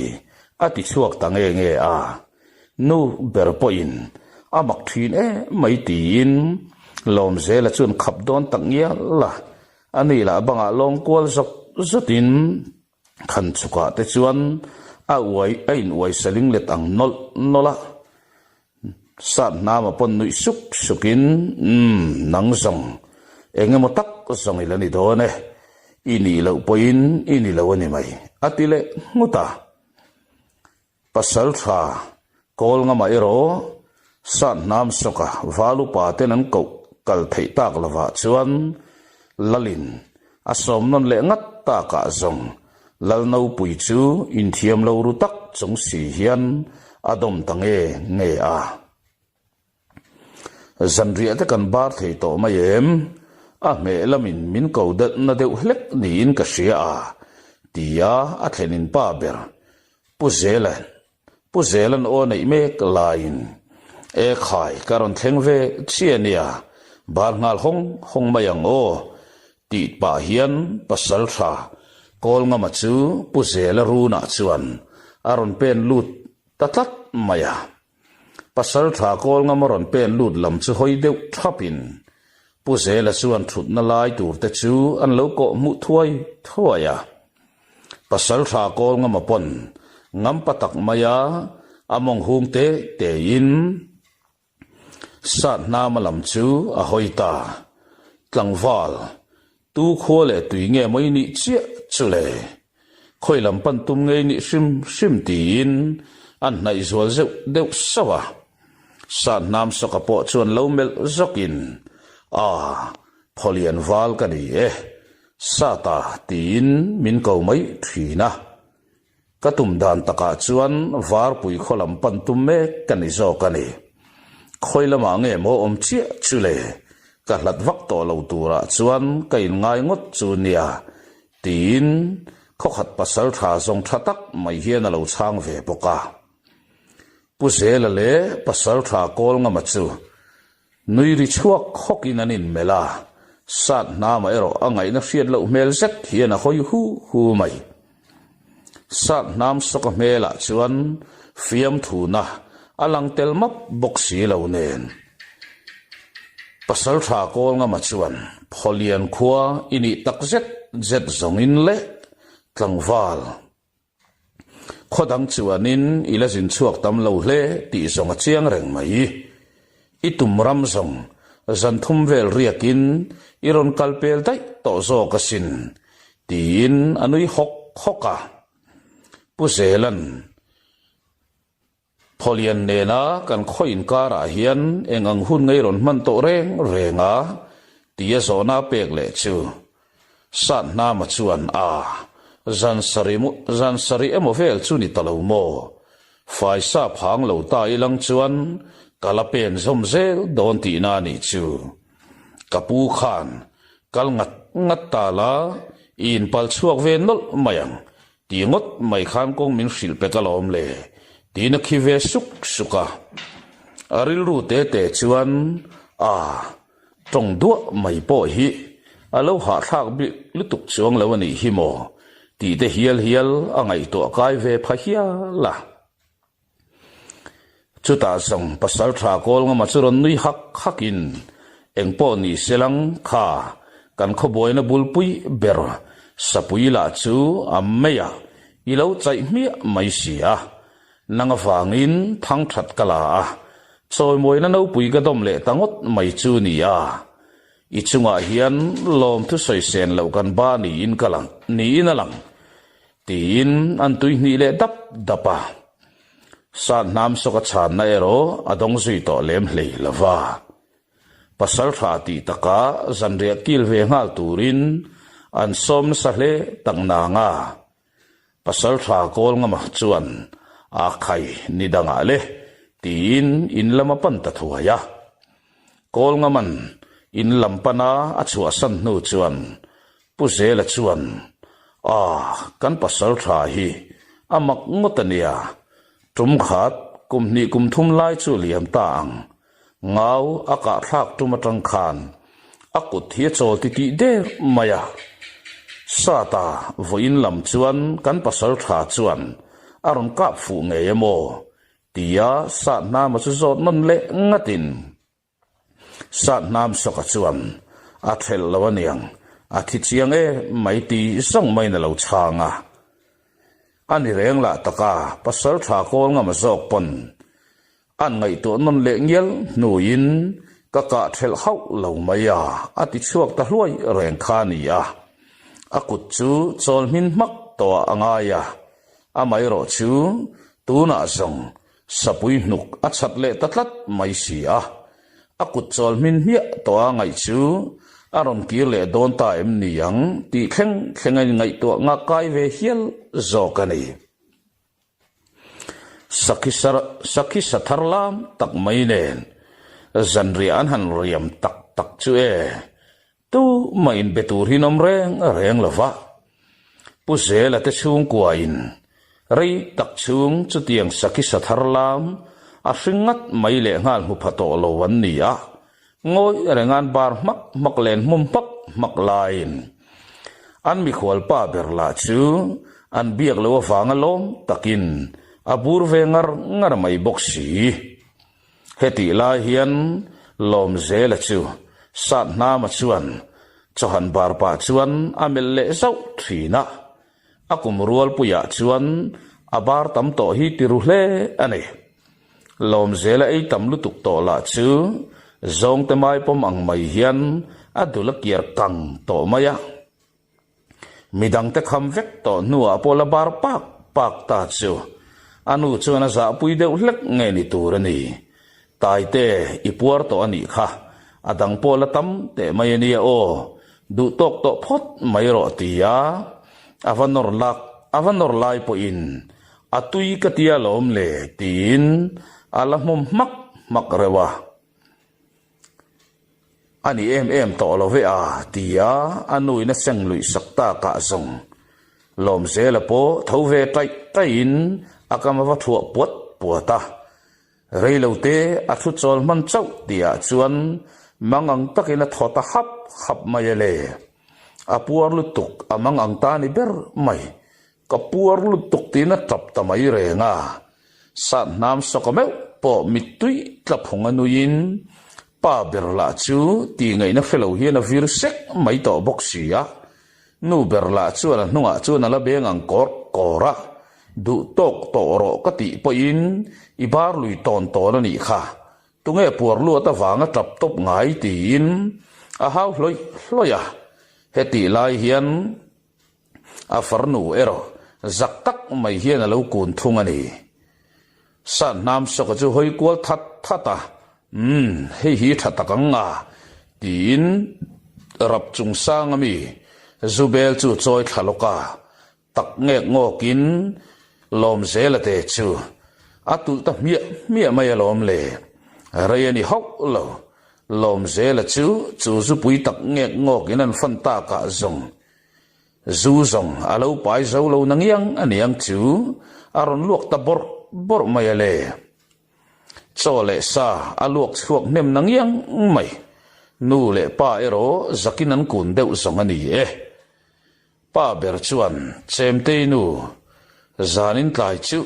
a ti chhuak ta nge nge a. Nu ber pawhin a mak thin em mai tiin Lawmzela chuan khap dawn tak ngial a, ani lah bangah lawng kual zawt zawtin Khan chhukah te chuan a uai a in uai saling let ang nawlh nawlh a, sat hnama pawn nuih suk suk in umm nang zawng eng emaw tak zawng i la ni dawn e, i nih loh pawhin i ni lo a ni mai a ti leh nghut a. Pasal tha kawl ngamah erawh sat hnam sawka val upa ten an koh kal theih tak lovah chuan Lalin a sawm nawn leh ngat takah zawng Lalnopui chu inthiam lo ru tak chung si hian a dawm ta nge nge a. Zanriah te kan bar thei tawh mai em? A hmeh lamin min ko delhna deuh hlek niin ka hria a, tia a thlenin pa ber Pu Zela'n Pu Zela'n aw neih mek laiin E khai ka rawn thleng ve chiah nia, bar nghal hawng hawng mai ang aw tih pah hian Pasaltha Kawlngama chu Pu Zela runah chuan a rawn pen lut ta tlat mai a. Pasaltha Kawlngama rawn pen lut lam chu hawi deuh thapin Pu Zela chuan thutna lai tur te chu an lo kawh hmuh thuai thuai a. Pasaltha Kawlngama pawn ngampa tak maia a mawng hung te tein Sat hnama lam chu a hawi ta. Tlangval, tu khua leh tui nge maw i nih chiah chu le? Khawi lam pan tum ngei nih hrim hrim tiin an hnaih zual zeuh deuh sauh a. Sat hnam sawka pawh chuan lo melh zawkin, A, Phawlian val ka ni e, Sata tiin min ko mai thin a. Ka tum dan takah chuan Varpui khaw lam pan tum mek ka ni zawk a ni. Khawi lamah nge maw awm chiah chu le? Ka hlat vak tawh lo turah chuan ka inngai ngawt chu nia, tiin khawkhat pasal tha zawng tha tak mai hian a lo chhang ve bawk a. Pu Zela leh pasal tha Kawlngama chu Nui ri chhuak khawkin an inmelh a, sat hnamah erawh a ngaihna hriat loh hmel zet hian a hawi hu hu mai. Sat hnam sawka hmelah chuan fiamthuna a lang tel map bawk si lo nen. Pasaltha Kawlngama chuan Phawlian khua i nih tak zet zet zawngin leh tlangval Khaw dang chuanin i la zin chhuak tam lo hle tih zawng a chiang reng mai. I tum ram zawng zan thum vel riakin i rawn kal pel daih tawh zawk asin, tiin a nui hawk hawk a. Pu Zela'n Phawlian nena kan khaw inkarah hian eng ang hun ngei rawn hman tawh reng reng a? tia zawhna a pek leh chu Sat Hnama chuan a zan sarih zan sarih emaw vel chu ni ta lo maw? Faisa phang lo ta ilang chuan ka la pen zawm zel dawn tihna a nih chu. Ka pu khan kal ngat ngat ta la i inpal chhuak ve nawlh mai ang Ti ngawt mai khan kawng min hrilh pek alawm le, tiin a khi ve suk suk a. A rilru te te chuan a tawng duah mai pawh hi a lo hahthlak bik lutuk chuang lo a nih hi maw tih te hial hial a ngaihtuah kai ve pha hial a. Chutah zawng pasal tha kawl ngama chu rawn nui hak hakin engpawh ni selang kha kan khawbuaina bulpui ber Sapui lah chu a meiah i lo chaih hmiah mai si a, nang avangin thang that ka la a, chawimawina nopui ka dawm leh ta ngawt mai chu ni a, i chungah hian lawmthu sawi sen loh kan ba niin ka lang niin a lang. Tiin an tui hnih leh dap dap a. Sat hnam sawk a chhanna erawh a dawng zui tawh lem hlei lo va. Pasal tha tih taka zanriah kil ve nghal turin an sawm nasa hle tak nang a. Pasal tha kawl ngama chuan a khai ni dangah le tiin in lam a pan ta thuai a. Kawl ngaman in lam pana a chhuahsan hnu chuan Pu Zela chuan, Ah, kan pasal tha hi a mak ngawt a nia. Tum khat, kum hnih kum thum lai chu liam ta ang. Ngau a kahthlak tum atang khan a kut hi a chawl titih der mai a. Sata vawiin lam chuan kan pasal tha chuan a rawn kap fuh ngei em aw? tia Sathnama chu zawt nawn leh ngatin. Sat hnam sawka chuan a thelh lo aniang, a thi chiang em mai ti zawng maiin a lo chhang a. A ni reng lah taka pasal tha kawl ngam zawk pawn an ngaihtuah nawn leh ngial hnuin ka kah thelh hauh lo mai a, a ti chhuak ta hluai reng kha a ni a. A kut chu chawl hmin hmak tawhah a ngai a, amaherawh chu tunah zawng Sapui hnuk a chat leh ta tlat mai si a, a kut chawl hmin hmiah tawh a ngaih chu A rawn kir leh dawn ta em ni ang tih thleng thleng a inngaihtuah ngak kai ve hial zawk a ni. Sakhi sakhi sa thar lam tak mai nen zanriah an han riam tak tak chu e, tumah inbe tur hi an awm reng reng lo va. Pu Zela te chhungkuain rei tak chhung chutiang sakhi sa thar lam a hring ngat mai leh nghal hmu pha tawh lo an ni a, Ngawi renga'n bar hmak hmak len hmum hmak hmak laiin an mikhual pa ber lah chu an biak loh avanga lawm takin a bur ve ngar ngar mai bawk si. Hetih lai hian Lawmzela chu Sathnama chuan chawhan bar pah chuan a melh leh zauh thin a, a kum rualpuiah chuan a bar tam tawh hi ti ru hle a ni. Lawmzela ei tam lutuk tawh lah chu zawngte mai pawm ang mai hian a dul a kiar kang tawh mai a. Midangte kham vek tawh hnuah pawh la bar pak pak ta chu a nu chuan a zahpui deuh hlek nge ni tur a ni. Taite i puar tawh a nih kha, a dang pawh la tam teh mai a nia aw, duh tawk tawh phawt mai rawh ti a, a va nawr lak a va nawr lai pawhin A tui ka tia lawm le tiin a la hmawm hmak hmak reuh a. A ni em em tawh lo ve a tia a nuin a seng luih sak tak ah zawng Lawmzela pawh tho ve taih taihin a kam a va thuah puat puat a. Reilote a thu chawl hman chauh tihah chuan mangang takin a thaw ta hap hap mai a le. A puar lutuk a mangang ta ni ber mai. Ka puar lutuk tiin a tap ta mai reng a, Sathnam sawka meuh pawh mittui tla phung a nuiin pa ber lah chu tih ngaihna hre lo hian a vir sek mai tawh bawk si a, nu ber lah chuan a hnungah chuan a la beng ang kawr kawr a, duh tawk tawh rawh ka tih pawhin i bar lui tawn tawn a nih kha, tunge puar luat avanga tap tawp ngai tiin a hau hlawih hlawih a, hetih lai hian. A farnu erawh zak tak mai hian a lo kun thung a ni. Sathnam sawka chu hawi kual that that a, Umm, hei hi tha tak ang nga, tiin rap chung sang ami Zubel chu chawi thla lawk a, tak ngek ngawkin Lawmzela te chu a tulh ta hmiah hmiah mai alawm le. Rei a ni hauh lo, Lawmzela chu chu zupui tak ngek ngawkin an fan takah zawng Zu zawng a lo pai zo lo na ngiang a niang chu a rawn luak ta bawrh bawrh mai a le. Chaw leh sa a luak chhuak hnem na ngiang mai. Nu leh pa erawh zakin an kun deuh zawng a ni e. Pa ber chuan Chemtei nu, zanin tlai chu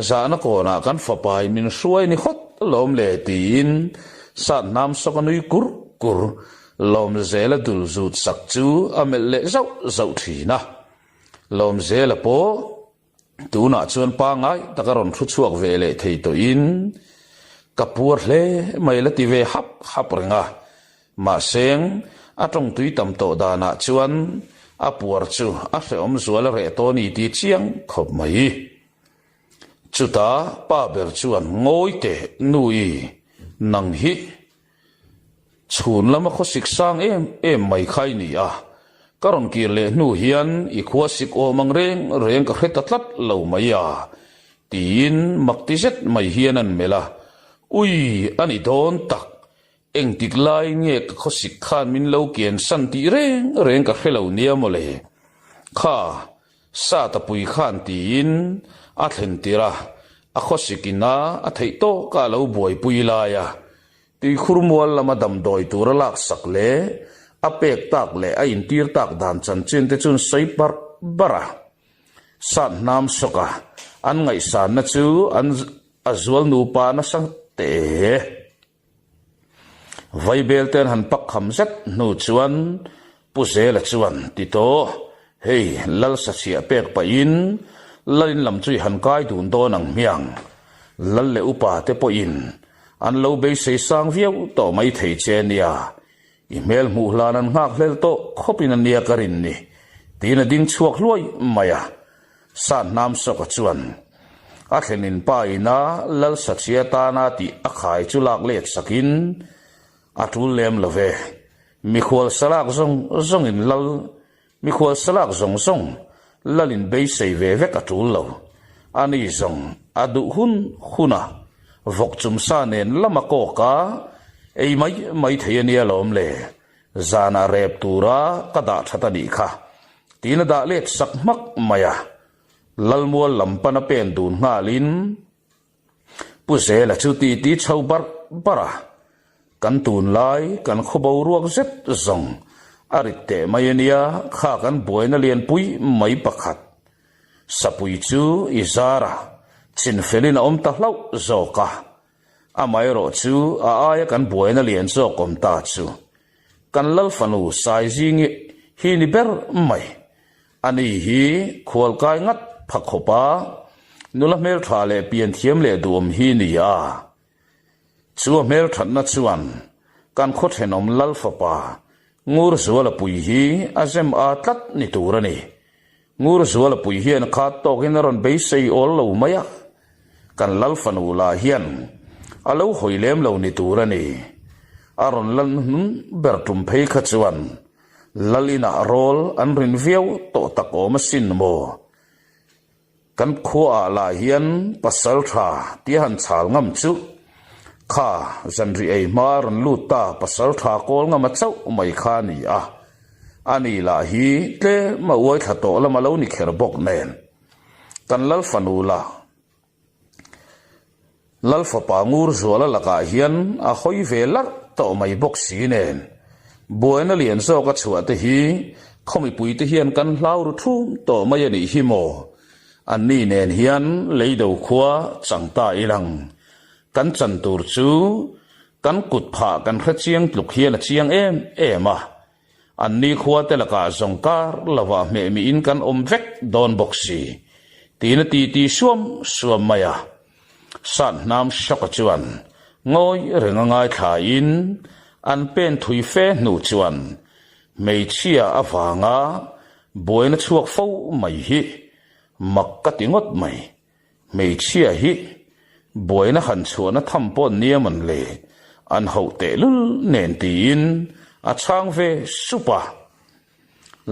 zahna kawnah kan fapai min hruai ni hawt lawm le tiin Sathnam sawk a nui kur kur Lawmzela dul zut sak chu a melh leh zauh zauh thin a. Lawmzela pawh tunah chuan pangngai tak a rawn thu chhuak ve leh thei tawhin ka puar hle mai la ti ve hap hap reng a. Mahse, a tawngtui tam tawh danah chuan a puar chu a hrehawm zual a reh tawh a ni tih chiang khawp mai. Chutah pa ber chuan ngawi teh nui nang hi Chhun lama khawsik sang em em mai kha i ni a, ka rawn kir leh hnu hian i khua sik awm ang reng reng ka hre ta tlat lo mai a, tiin mak ti zet mai hian an melh a, Ui, a ni dawn tak, engtik laiin nge ka khawsik khan min lo kian san tih reng reng ka hre lo nia mawle, kha Sata pui khan tiin a thlen tir a, a khawsik ina a theih tawka a lo buaipui lai a, Tuikhur mual lama damdawi tura laksak leh a pek tak leh a intir tak dan chanchin te chuan sawi barh barh a. Sat hnam sawk a, an ngaihsanna chu an a zual nupa nasa teh e. Vaibel te an han pak kham zet hnu chuan Pu Zela chuan ti tawh, hei Lal sachhiah pek pahin Lalin lam chu i han kai dun dawn ang hmiang. Lal leh upa te pawhin an lo beisei sang viau tawh mai thei che nia, i hmel hmuh hlan an nghak hlel tawh khawpin a nia ka rin ni, tiin a ding chhuak hluai mai a. Sathnam Sawka chuan a thlenin pa ina Lal sachhia tana tih a khai chu lak let sakin, A tul lem lo ve. Mikhual salak zawng zawngin lal, mikhual salak zawng zawng lalin beisei ve vek a tul lo. Ani zawng a duh hun huna vawk chumsa nen lama kawk a ei mai mai thei a nia lawm le. Zanah rep tura ka dah that a nih kha tiin a dah let sak hmak mai a. Lalmual lam pana pen dun nghalin Pu Zela chu titi chho barh barh a, kan tunlai kan khaw boruak zet zawng a rit teh mai a nia, kha kan buaina lianpui mai pakhat. Sapui chu i zar a, chinfelin a awm ta hlauh zawk a, amaherawh chu a aia kan buaina lian zawk awm ta chu kan Lal fanu Saizingi hi ni ber mai. Ani hi khualkai ngat pha khawp a, nula hmeltha leh pianthiam leh duhawm hi ni a. Chu a hmelthatna chuan kan khaw thenawm Lal fapa Ngurzuala pui hi a zem a tlat ni tur a ni. Ngurzuala pui hian khat tawkin a rawn beisei awl lo mai a, kan Lal fanu lah hian a lo hawi lem lo ni tur a ni. A rawn lan hnun ber tum phei kha chuan Lal inah rawl an rin viau tawh tak awm asin maw? Kan khuaah lah hian pasal tha tia han chhal ngam chu kha zanri ei hma rawn lut ta pasal tha kawl ngam a chauh mai kha a ni a. Ani lah hi tlem a uai thla tawh lam a lo ni kher bawk nen. Kan lal fanu lah Lal fapa Ngurzuala lakah hian a hawi ve larh tawh mai bawk si nen, buaina lian zawk a chhuah te hi khaw mipui te hian kan hlau ru thum tawh mai a nih hi maw? Anni nen hian leido khua chang ta ilang. Kan chan tur chu kan kut phah kan hre chiang tluk hian a chiang em em a. An ni khua te lakah zawng kar lovah hmeh miin kan awm vek dawn bawk si, tiin a titi suam suam mai a. Sathnam Shoka chuan ngawi reng a ngaithlain an pen thui fe hnu chuan hmeichhia avanga buaina chhuak fo mai hi mak ka ti ngawt mai. Hmeichhia hi buaina han chhuahna tham pawh nia man le, an hauh tehlul nen tiin a chhang ve sup a.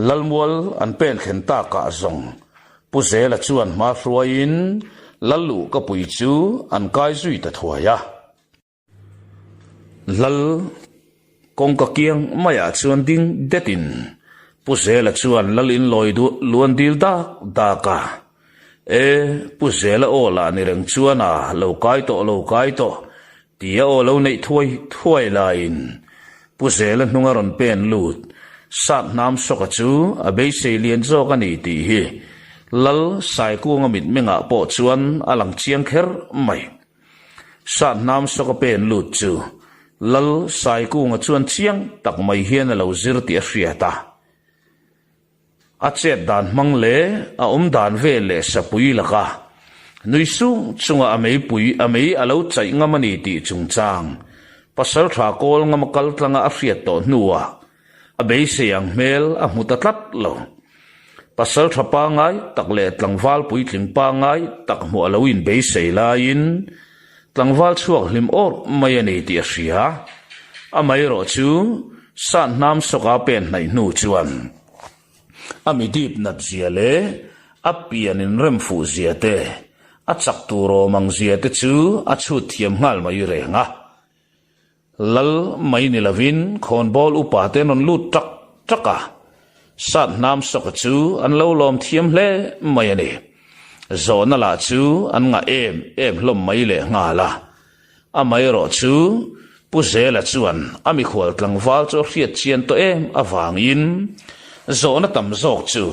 Lalmual an pen thlen takah zawng Pu Zela chuan hma hruaiin Lalluhkapui chu an kai zui ta thuai a. Lal kawngka kiang maiah chuan ding detin Pu Zela chuan Lal in lawi duh luan dil dak dak a. E, Pu Zela aw lah ni reng chuan a lo kai tawh lo kai tawh tia aw lo neih thuai thuai laiin Pu Zela hnunga rawn pen lut sat hnam sawka chu a beisei lian zawk a ni tih hi Lal Saikunga mitmengah pawh chuan a lang chiang kher mai. Sathnam sawka pen lut chu Lal Saikunga chuan chiang tak mai hian a lo zir tih a hriat a. A chet dan hmang leh a awm dan vel leh sapui laka nui sung chunga a meipui a mei a lo chaih ngam a ni tih chungchang pasaltha kawl ngama kal tlanga a hriat tawh hnuah A beisei ang hmel a hmu ta tlat lo. Pasal tha pangai tak leh tlangval puitling pangai tak hmuh a lo inbeisei laiin tlangval chhuak hlim awrh mai a ni tih a hria. Amaherawh chu Sathnam sawka pen hnaih hnu chuan a mi dip nat zia leh a pian inrem fuh zia te, a chak tur awm ang zia te chu a chhut thiam nghal mai reng a. Lal mai ni lovin khawnbawl upa te an rawn lut ṭak ṭak a, Sathnam sawka chu an lo lawm thiam hle mai a ni. Zawhna lah chu an ngah em em hlawm mai leh nghal a. Amaherawh chu Pu Zela chuan a mikhual tlangval chu a hriat chian tawh em avangin zawhna tam zawk chu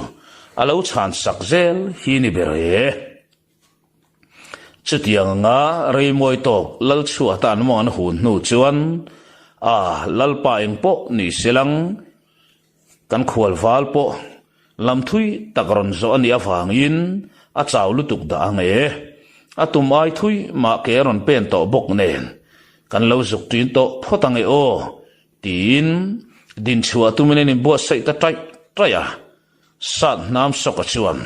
a lo chhan sak zel hi ni ber e. Chutiang anga reimawi tawk lal chhuah tan maw an hun hnu chuan a lalpa eng pawh ni se lang kan khual val pawh lam thui tak rawn zawh a nih avangin a chau lutuk dah ang e. A tum ai thui mah ke a rawn pen tawh bawk nen kan lo zuk ṭin tawh phawt ang e aw tiin dinchhuah tumin an inbuatsaih ta ṭaih ṭaih a. Sathnam Sawka chuan,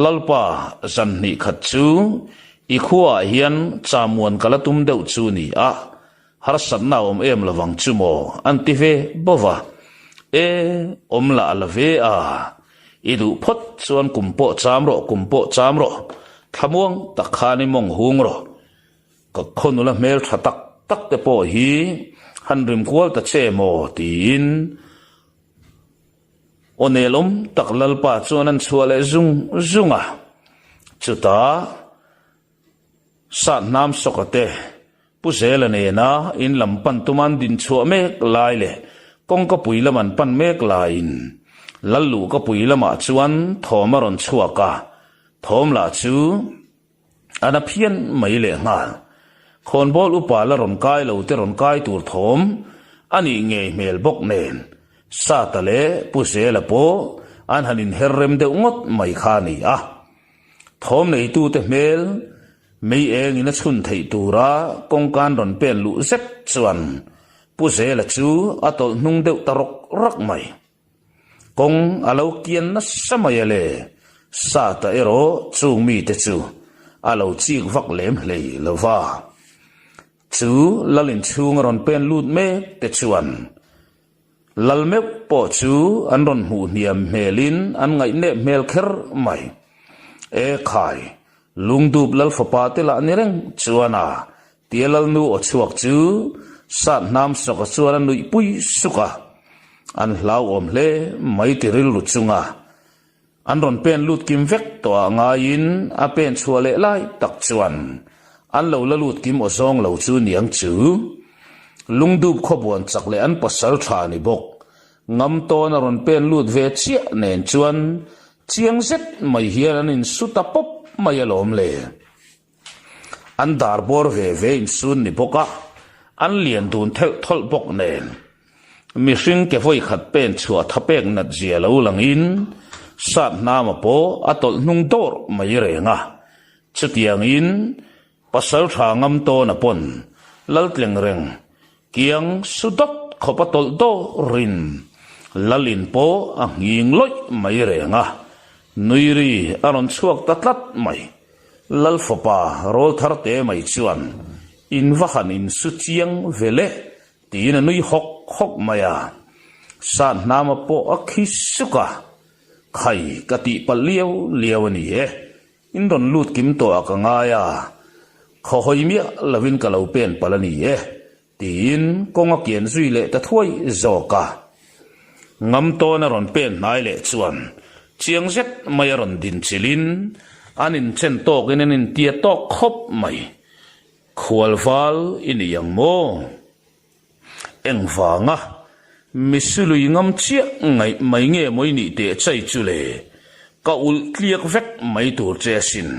Lalpa, zan hnih khat chu i khuaah hian chamuan ka la tum deuh chu ni a. Harsatna a awm em lovang chu maw? An ti ve bawk a. E, awm lah la ve a. I duh phawt chuan kum pawh cham rawh, kum pawh cham rawh. Thlamuang tak khan i mawng hung rawh. Ka khaw nula hmel tha tak tak te pawh hi han rim kual ta che maw? tiin aw nelawm tak Lalpa chuan an chhuah leh zung zung a. Chutah. Satnam Sawka te, Pu Zela nena in lam pan tuma an din chhuah mek lai leh kawngka pui lam an pan mek laiin Lalluhka pui lamah chuan thawm a rawn chhuak a, thawm lah chu a na phian mai lehnghal. Khawnbawl upa la rawn kai lo te rawn kai tur thawm a nih ngei hmel bawk nen Sata leh Pu Zela pawh an han inher rem deuh ngawt mai kha a ni a. Thawm neitute hmel mei engin a chhun theih tura kawngkan rawn pen luh zet chuan Pu Zela chu a tawlh hnung deuh ta rawk rawk mai. Kawng a lo kian nasa mai a le, Sata erawh chung mite chu a lo chik vak lem hlei lo va. Chu lal inchhung a rawn pen lut mek te chuan Lal meuh pawh chu an rawn hmuh hniam hmelin an ngaihnep hmel kher mai. E khai, lungdup lal fapa te lah ni reng chuan a, tia lalnu aw chhuak chu sat hnam sawka chuan a nuih pui suk a, an hlauhawm hle mai ti rilru chunga an rawn pen lut kim vek tawh ah ngaiin a pen chhuah leh lai tak chuan an lo la lut kim aw zawng lo chu niang chu. Lungdup khawbuan chak leh an pasal tha ni bawk. Ngam tawn a rawn pen lut ve chiah nen chuan chiang zet mai hian an insu ta pawp mai alawm le. An dar bawr ve ve insun ni bawk a, an lian dun thelh thawlh bawk nen. Mihring ke vawi khat pen chhuah tha pek nat zia lo langin sat hnama pawh a tawlh hnung dawr mai reng a. Chutiangin pasal tha ngam tawna pawn Laltleng reng kiang su dawt khawp a tawlh dawrin Lalin pawh a nghing lawih mai reng a. Nui ri a rawn chhuak ta tlat mai. Lal fapa rawl thar te mai chuan in va han insu chiang ve le Tiin a nui hawk hawk mai a, Sat hnama pawh a khi suk a, Khai ka tih palh liau liau a ni e, in rawn lut kim tawh ah ka ngai a, khaw hawi miah lovin ka lo pen palh a ni e, tiin kawng a kian zui leh ta thuai zawk a. Ngam tawn a rawn pen hnai leh chuan chiang zet mai a rawn din chilhin an inchen tawkin an intia tawk khawp mai. Khualval i ni ang maw? Engvanga misilui ngam chiah ngaih mai nge maw i nih teh chai chu le? Ka ulh tliak vek mai tur che asin,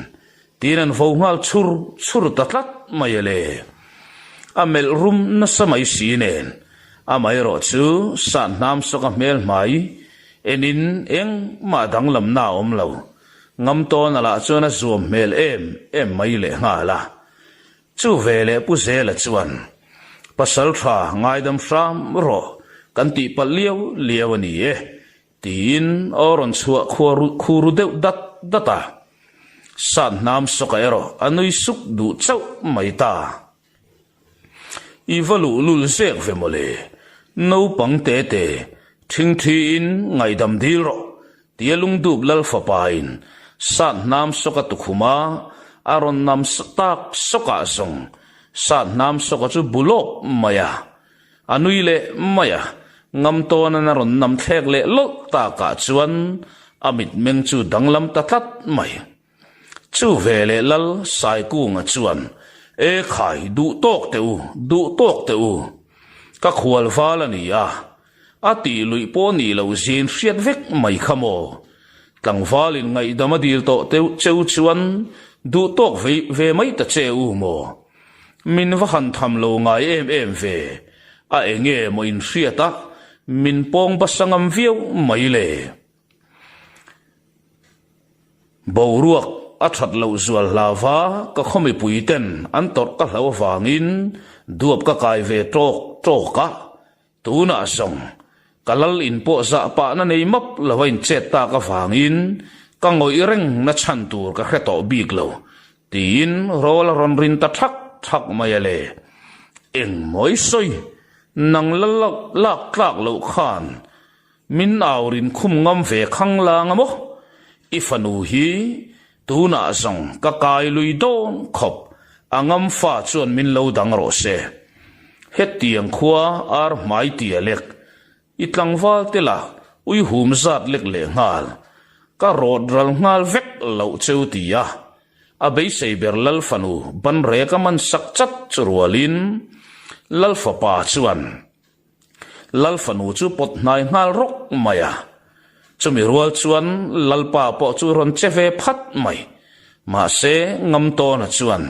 tiin an vo nghal chhur chhur ta tlat mai a le. A melh rum nasa mai si nen, amaherawh chu sat hnam sawka hmel hmai enin engmah danglamna a awm lo. Ngam tawn a lah chuan a zuam hmel em em mai lehnghal a. Chu ve leh Pu Zela chuan, Pasal tha ngaidam hram rawh kan tih palh liau liau a ni e, tiin aw rawn chhuah khuru deuh dat dat a. Sat hnam sawka erawh a nui suk duh chauh mai ta. I va luh lul zek ve mawle, naupang te te thingthiin ngaihdam dil rawh, tia lungdup lal fapain sat hnam sawka tukhuma a rawn nam tak sawkah zawng sat hnam sawka chu bu lawk mai a, a nui leh mai a, ngam tawnan a rawn nam thlek leh lawlh takah chuan a mitmeng chu danglam ta tlat mai. Chu ve leh Lal Saikunga chuan, E khai, duh tawk teh u, duh tawk teh u. Ka khual val a ni a, a tih luih pawh nih loh zin hriat vek mai kha maw? Tlangvalin ngaihdam a dil tawh teuh cheu chuan duh tawk ve ve mai ta che u maw? Min va han tham lo ngai em em ve, a enge maw inhriat a, min pawng basa ngam viau mai le. Boruak a that loh zual hlauva ka khaw mipui ten an tawrh ka hlo avangin duap ka kai ve tawk tawk a, tunah zawng ka lal in pawh zah pahna nei map lova in chet tak avangin ka ngawih reng na chhan tur ka hre tawh bik lo tiin rawl a rawn rin ta thak thak mai a le. Eng maw i sawi, nang la lak tlak loh khan min au rin khum ngam ve khang lang a maw? I fanu hi tunah zawng ka kai lui dawn khawp, a ngam fa chuan min lo dang rawh se. Hetiang khua ar hmai tia lek, I tlangval te lah ui hum zat lek leh nghal, ka rawt ral nghal vek loh cheu ti a, a beisei ber Lal fanu ban rek a man sak chat chu rualin Lal fapa chuan Lal fanu chu pawt hnai nghal rawk mai a, chumi rual chuan Lalpa pawh chu rawn che ve phat mai, mahse Ngamtawna chuan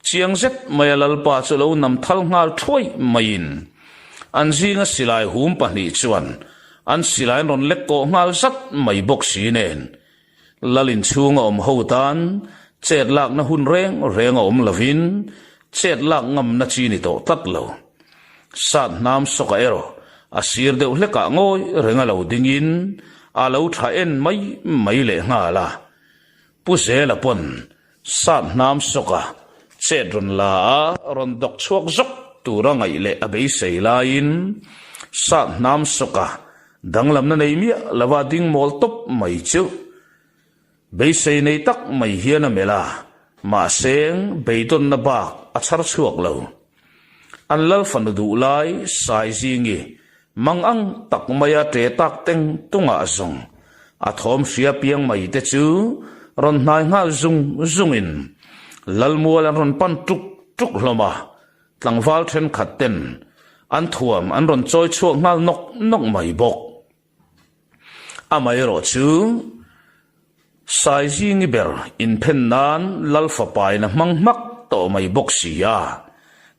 Chiang zet maia Lalpa chu lo nam thal nghal thuai maiin an zinga silai hum pahnih chuan an silai an rawn lek kawh nghal zat mai bawk si nen Lal inchhunga awm ho tan chet lakna hun reng reng a awm lovin chet lak ngamna chi ni tawh tlat lo. Sat hnam sawka erawh a sir deuh hlekah ngawi renga lo dingin a lo tha en mai mai leh nghal a. Pu Zela pawn Sap hnam sawka chet rawn la a, rawn dawk chhuak zawk tura ngaih leh a beisei laiin Sap hnam sawka danglamna nei miah lova ding mawl tawp mai chu beisei nei tak mai hian a melh a, mahse beidawnna bak a chhar chhuak lo. An lal fanu duh lai Saizingi mang ang tak maia ṭe tak teng tungah zawng a thawm hria piang mai te chu rawn hnai nghal zung zungin Lalmual an rawn pan ṭuk ṭuk hlawm a, tlangval ṭhenkhat ten an thuam an rawn chawi chhuak nghal nawk nawk mai bawk. Amaherawh chu Saizingi ber inphen nan Lal fapain a hmang hmak tawh mai bawk si a,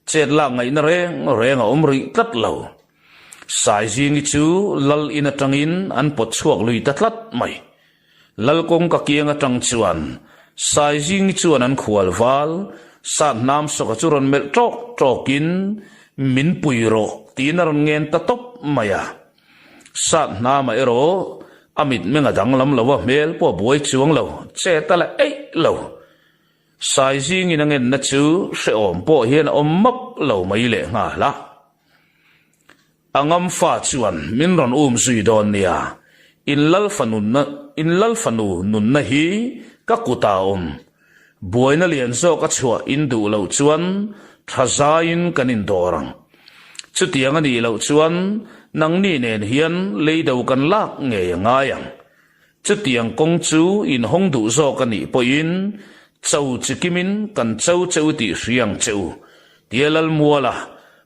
chet lak ngaihna reng reng a awm rih tlat lo. Saizingi chu Lal in atangin an pawt chhuak lui ta tlat mai. Lal kawngka kiang atang chuan Saizingi chuan an khual val Sat hnam sawka chu rawn melh tawk tawkin min pui rawh tiin a rawn ngen ta tawp mai a. Sat hnamah erawh a mitmeng a danglam lo a, hmel pawh a buai chuang lo, chet a la eih lo. Saizingin a ngenna chu hrehawm pawh hian a awm map lo mai leh nghal a. A ngam fa chuan min rawn um zui dawn nia, in lalfanunna in lalfanu nunna hi ka kutah a awm. Buaina lian zawk a chhuah in duh loh chuan tha zaiin kan indawr ang. Chutiang a nih loh chuan nangni nen hian leido kan lak ngei a ngai ang. Chutiang kawng chu inhawng duh zawk a nih pawhin cho chi kimin kan cho che u tih hria ang che u, tia Lalmuala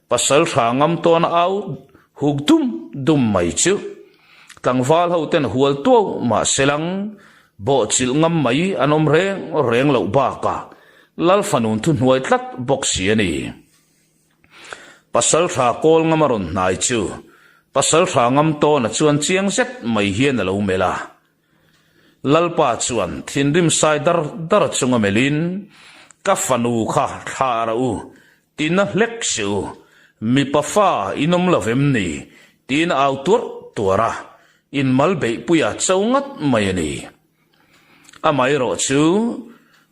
pasal hra ngam tawn a au huk dum dum mai chu. Tlangval ho ten hual tuau mah selang bawhchilh ngam mai an awm reng reng loh bakah Lal fanun thuhnuai tlat bawk si a ni. Pasal hra kawl ngam a rawn hnai chu pasal hra ngam tawna chuan chiang zet mai hian a lo melh a. Lalpa chuan thinrim sai dar dar chunga melhin, Ka fanu kha thlah rah u, tina hlek si u, mipa fa in awm lo vem ni? tiin a au tuarh tuarh a, inmal beihpuia cho ngat mai a ni. Amaherawh chu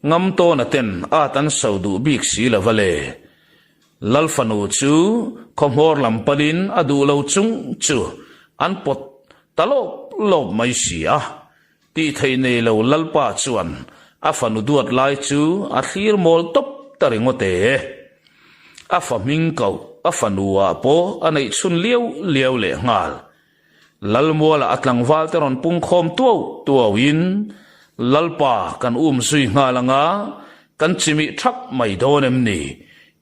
Ngamtawna ten at an so duh bik si lo va le. Lal fanu chu khawhmawr lam panin a duh lo chung chu an pawt ta lawp lawp mai si a. Tih theih nei lo Lalpa chuan a fanu duat lai chu a thlir mawl tawp ta ringawt e. A fa hming koh a fanu ah pawh a neih chhun liau liau leh nghal. Lalmuala a tlangval te rawn pung khawm tuau tuau in Lalpa kan um zui nghal anga kan chimih thap mai dawn em ni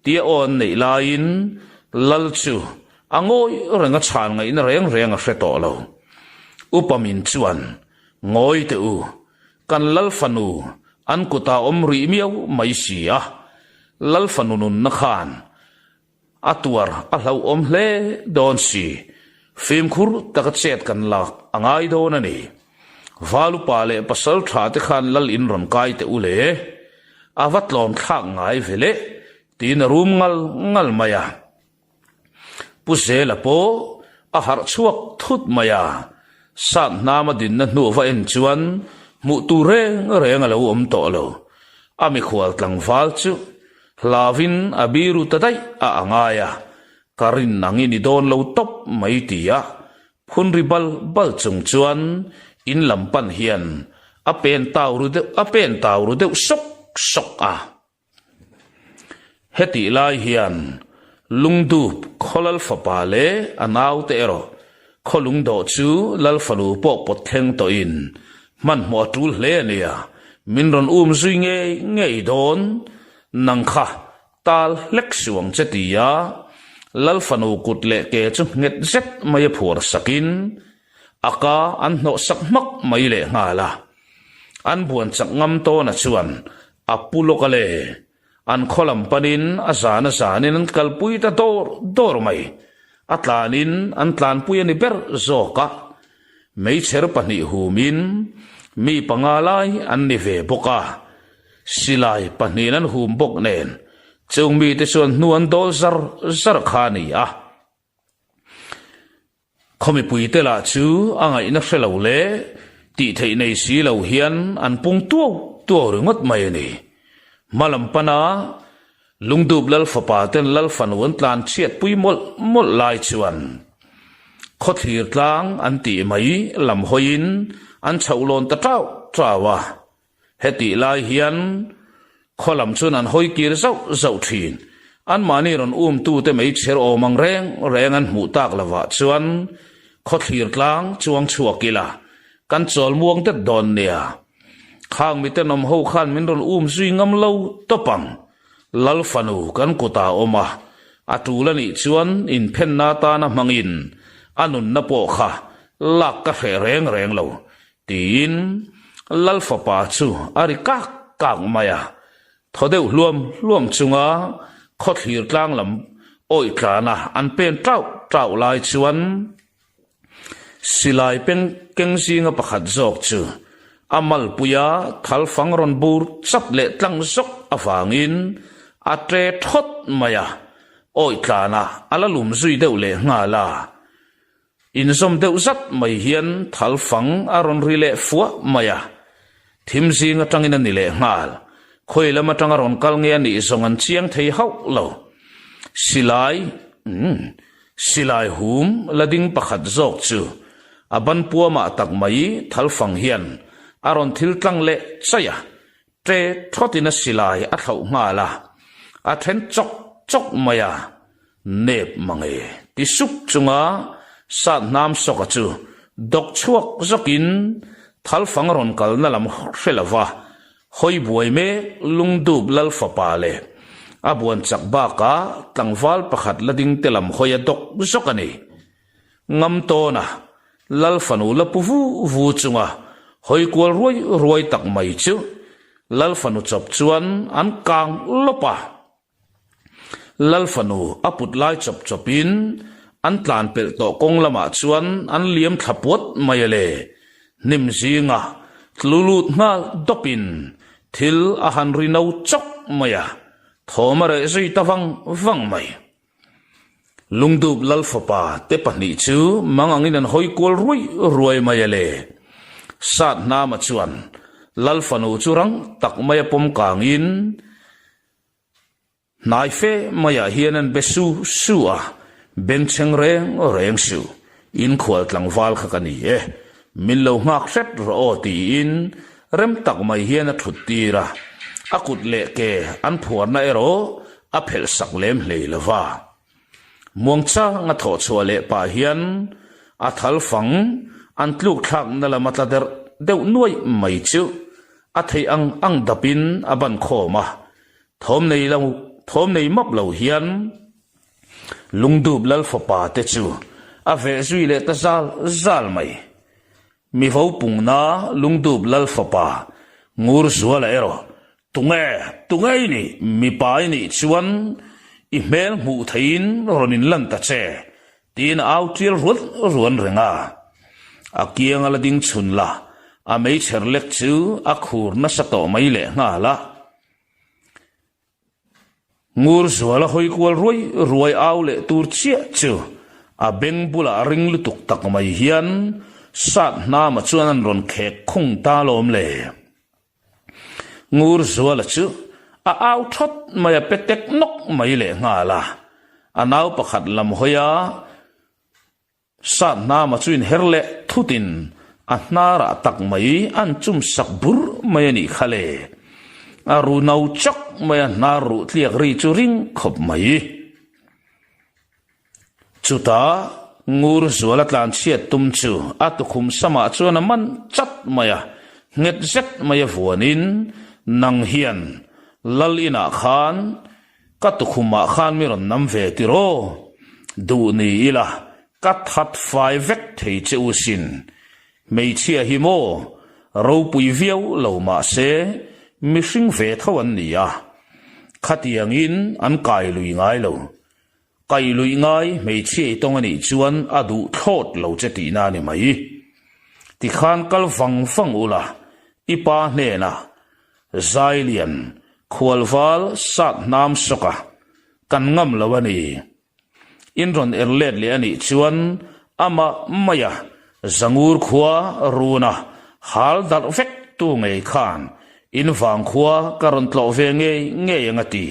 tia aw an neih laiin Lal chu a ngawi reng a chhan ngaihna reng reng a hre tawh lo. Upa min chuan ngawi teh u kan Lal fanu an kutah awm rih miau mai si a Lal fanu nunna khan A tuar a hlauhawm hle dawn si. Fimkhur taka chet kan lak a ngai dawn a ni. Valupa leh pasal tha te khan lal in rawn kai teh u le. A va tlawm thlak ngai ve le tiin a rum ngal ngal mai a. Pu Zela pawh a harh chhuak thut mai a. Sat hnam a dinna hnu va en chuan hmuh tur reng reng a lo awm tawh lo. A mikhual tlangval chu. Hlauin a biru ta daih a a ngai a, ka rin ang i ni dawn lo tawp mai ti a, phun ri bal bal chung chuan in lam pan hian a pen tau ru deuh a pen tau ru deuh sawk sawk a. Hetih lai hian Lungdup khaw lal fapa leh a naute erawh khaw lungdawh chu lal fanu pawh pawt thleng tawhin hmanhmawh a tul hle a nia, min rawn um zui ngei ngei dawn, nang kha tal hlek suh ang che ti a, lal fanu kut leh ke chu nghet zet mai a phuar sakin a ka an hnawh sak hmak mai lehnghal a, an buan chak ngam tawna chuan A pu lawk a le. An khaw lam panin a zan a zanin an kalpui ta dawr dawr mai. A tlanin an tlanpui a ni ber zawk a. Meichher pahnih humin mi panga lai an ni ve bawk a. Silai pahnihin an hum bawk nen chung mite chuan hnu an dawl zar zar kha a ni a. Khaw mipuite lah chu a ngaihna hre lo leh tih theih nei si lo hian an pung tuau tuau ringawt mai a ni. Hma lam pana Lungdup Lal fapa ten Lal fanu an tlan chhiat pui mawlh mawlh lai chuan khawthlir tlang an tih mai lam hawiin an chhoh lawn ta tau tau a. Hetih lai hian khaw lam chuan an hawi kir zauh zauh thin. Anmahni rawn umtute meichher awm ang reng reng an hmuh tak lovah chuan khawthlir tlang chuang chhuak ila kan chawl muang det dawn nia. Khang mitenawm ho khan min rawn um zui ngam lo tawp ang. Lal fanu kan kutah awm a, a tul a nih chuan inphenna atana hmangin a nunna pawh kha lak ka hreh reng reng lo. Tiin Lal fapa chu a ri kak kak mai a, thaw deuh hluam hluam chunga khawthlir tlang lam awih tlana an pen tauh tauh lai chuan silai peng keng zinga pakhat zawk chu a malpuia thal fang rawn bur chap leh tlang zawk avangin a ṭe thawt mai a, awih tlanah a la lum zui deuh leh nghal a. Inzawm deuh zat mai hian thal fang a rawn ri leh fuah mai a, thim zing atangin a ni leh nghal. Khawi lam atanga rawn kal nge a nih zawng an chiang thei hauh lo. Silai, umm, silai hum la ding pakhat zawk chu a ban puamah tak mai thal fang hian a rawn thil tlang leh chaih a, ṭe thawtin a silai a thlauh nghal a, a then chawk chawk mai a, nep mange ti sup chunga sat hnam sawka chu dawk chhuak zawkin thalfang rawn kalna lam hre lova hawi buai mek lungdup lal fapa leh a buan chak bakah tlangval pakhat la ding te lam hawi a dawk zawk a ni. Ngam tawn a, Lal fanu la pu vu vu chunga hawi kual ruai ruai tak mai chu Lal fanu chawp chuan an kang lawp a. Lal fanu a put lai chawp chawpin an tlan pelh tawh kawng lamah chuan an liam thla puat mai a le. Hnim zinga tlu lut nghal dawpin thil a han ri no chawk mai a, thawm a reh zui ta vang vang mai. Lungdup Lal fapa te pahnih chu mang angin an hawi kual ruai ruai mai a le. Sat hnama chuan Lal fanu chu rang tak maia pawm kangin hnai fe maiah hian an be su su a, bengchheng reng reng suh, inkhual tlangval kha ka ni e, min lo nghak hret rawh aw tiin rem tak mai hian a thut tir a, a kut leh ke an phuarna erawh a phelh sak lem hlei lo va. Muangchang a thawh chhuah leh pah hian a thal fang an tluk thlakna lam a tla derh deuh nuaih mai chu a theih ang ang dapin a ban khawm a, thawm nei lo thawm nei map lo hian Lungdup Lal fapa te chu a veh zui leh ta zal zal mai. Mi vo pungna Lungdup Lal fapa Ngurzuala erawh Tunge, tunge i nih? Mipa i nih chuan i hmel hmuh theihin rawn inlan ta che, tiin a au tial ruan ruan reng a. A kianga la ding chhun la, a meichher lek chu a khur nasa tawh mai lehnghal a. Ngurzuala hawi kual ruai ruai au leh tur chiah chu a beng bulah ring lutuk tak mai hian sat hnama chuan an rawn khek khung ta lawm le. Ngurzuala chu A au thawt mai a pe tek nawk mai lehnghal a. A nau pakhat lam hawi a Sat hnama chu inher leh thutin a hnarah tak mai an chum sak bur mai a nih kha le. A ru no chawk mai a hnar ruh tliak ri chu ring khawp mai. Chutah ngur zuala tlanchhiat tum chu a tukhum samah chuan a man chat mai a, nghet zet mai a vuanin nang hian lal inah khan Ka tukhumah khan mi rawn nam ve tiraw? Duh ni ila, ka that fai vek thei che u sin. Hmeichhia hi maw? Ropui viau lo mah se, mihring ve tho an ni a. Khatiangin an kai lui ngai lo. Kai lui ngai hmeichhia i tawng a nih chuan a duh thlawt lo che tihna a ni mai. Tikhan kal vang vang ula, i pa hnenah Zailian khualval sat hnam sawk a, kan ngam lo a ni. In rawn er let leh a nih chuan amah maia Zangur khua runa hal darh vek tu ngei khan in vang khua ka rawn tlawh ve ngei ngei ang a ti.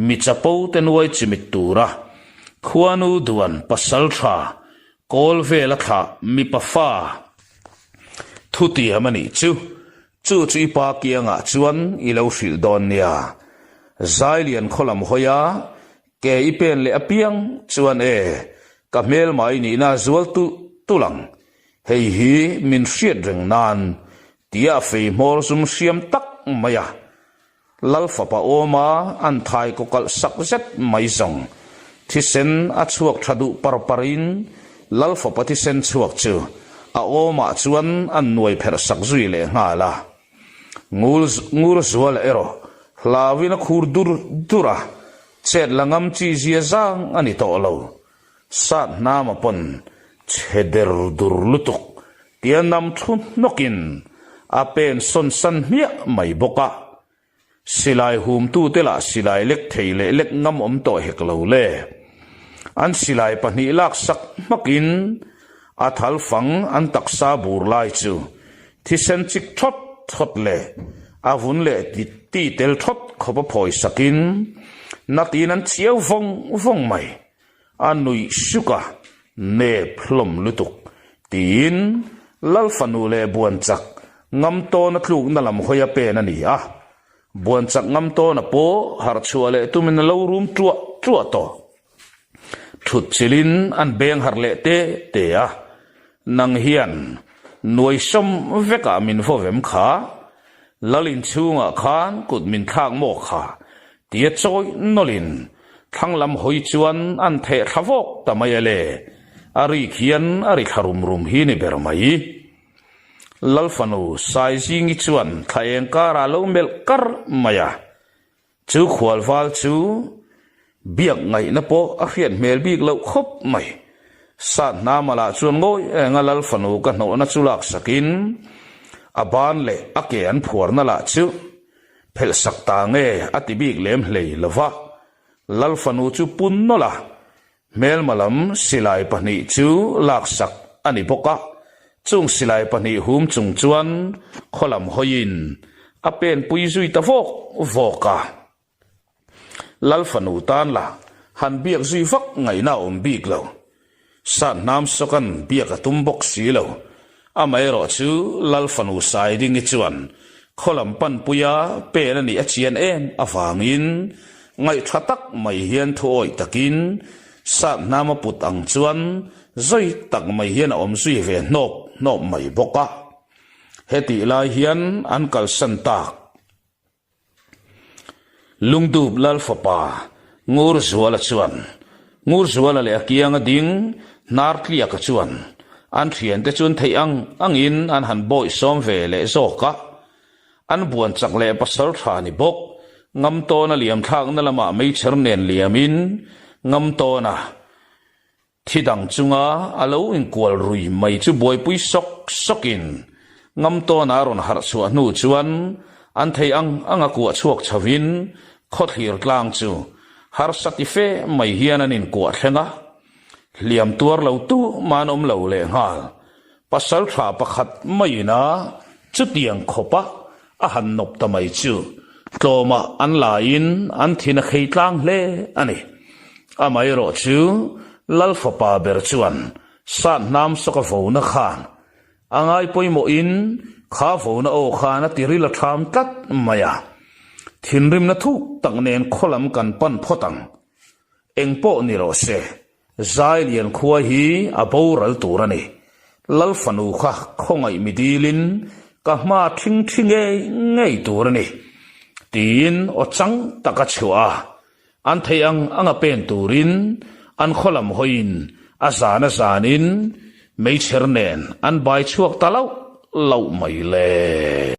Mi chapo te nuai chimit tura khuanu duan pasal tha kawl vela thlah mipa fa thutiam a nih chu. Chu chu i pa kiangah chuan i lo hrilh dawn nia. Zailian khaw lam hawi a, ke i pen leh apiang chuan e, ka hmelma i nihna a zual tulh tulh ang. Hei hi min hriat reng nan tia a fei hmawr zum hriam tak mai a. Lal fapa awma an thai kaw kalh sak zet mai zawng. Thisen a chhuak tha duh par parin Lal fapa thisen chhuak chu a awmah chuan an nuai pherh sak zui leh nghal a. Ngur ngur zuala erawh hlauin a khur dur dur a, chet la ngam chi zia zang a ni tawh lo. Sat hnama pawn chhe der dur lutuk tia nam thu hnawkin a pen sawn san hmiah mai bawk a. Silai humtute lah silai lek thei leh lek ngam awm tawh hek lo le. An silai pahnih lak sak hmakin a thal fang an taksa bur lai chu thisen chik thawt thawt leh a vun leh ti tel thawt khawp a phawi sakin natin an chiau vawng vawng mai. A nuih suk a, nep hlawm lutuk, tiin Lal fanu leh Buanchak Ngamtawna tlukna lam hawi a pen a ni a. Buanchak Ngamtawna pawh harh chhuah leh tumin a lo rum ṭuah ṭuah tawh. Ṭhut chilhin an beng harh leh te te a, Nang hian nuai sawm vekah min vaw vem kha, Lal inchhungah khan kut min thlak maw kha, Tia chawi nawlhin thlang lam hawi chuan an theh thla vawk ta mai a le, a rik hian a ri thla rum rum hi ni ber mai. Lal fanu Saizingi chuan thla eng karah a lo melh kar mai a, chu khualval chu biak ngaihna pawh a hriat hmel bik loh khawp mai. Sat hnama lah chuan ngawi enga Lal fanu ka hnawhna chu laksakin a ban leh a ke an phuarna lah chu Phelh sak ta nge a ti bik lem hlei lo va, Lal fanu chu pun nawlh a, hmelma lam silai pahnih chu lak sak a ni bawk a, chung silai pahnih hum chung chuan khaw lam hawiin a pen pui zui ta vawk vawk a. Lal fanu tan la han biak zui vak ngaihna a awm bik lo. Sat hnam sawkan biak a tum bawk si lo. Amaherawh chu Lal fanu Saidingi chuan khaw lam panpuia pen a nih a chian em avangin ngaihṭha tak mai hian thu awih takin sat hnam a put ang chuan zui tak mai hian a awm zui ve hnawp hnawp mai bawk a. Hetih lai hian an kalsan tak. Lungdup Lal fapa Ngurzuala chuan Ngurzuala leh a kianga ding Hnartliaka chuan an thiante chuan theih ang angin an han bawih sawm ve leh zawk a. An buan chak leh pasal tha ni bawk Ngamtawna liamthlakna lamah meichher nen liamin Ngamtawna Thi dang chunga a lo inkual rui mai chu buaipui sawk sawkin Ngamtawna a rawn harh chhuah hnu chuan an thei ang ang a kuah chhuak chhovin khawthlir tlang chu harsa ti fe mai hian an inkuah thleng a, hliam tuar lo tu mah an awm lo lehnghal. Pasal tha pakhat maiin a chutiang khawpa a han nawp ta mai chu. Tlawmah an laiin an thin a khei tlang hle a ni. Amaherawhchu, Lal fapa ber chuan sat hnam sawka vona khan a ngai pawimawhin kha vona aw khan a tiril a ṭham tlat mai a. Thinrimna thuk tak nen khaw lam kan pan phawt ang. Eng pawh ni rawh se, Zai lian khua hi a boral tur a ni. Lal fanu kha khawngaih mi dilin ka hma ṭhing ṭhi ngei ngei tur a ni, tiin aw chang tak a chhuah a. An theih ang anga pen turin an khaw lam hawiin a zan a zanin meichher nen an bai chhuak ta lauh lauh mai le.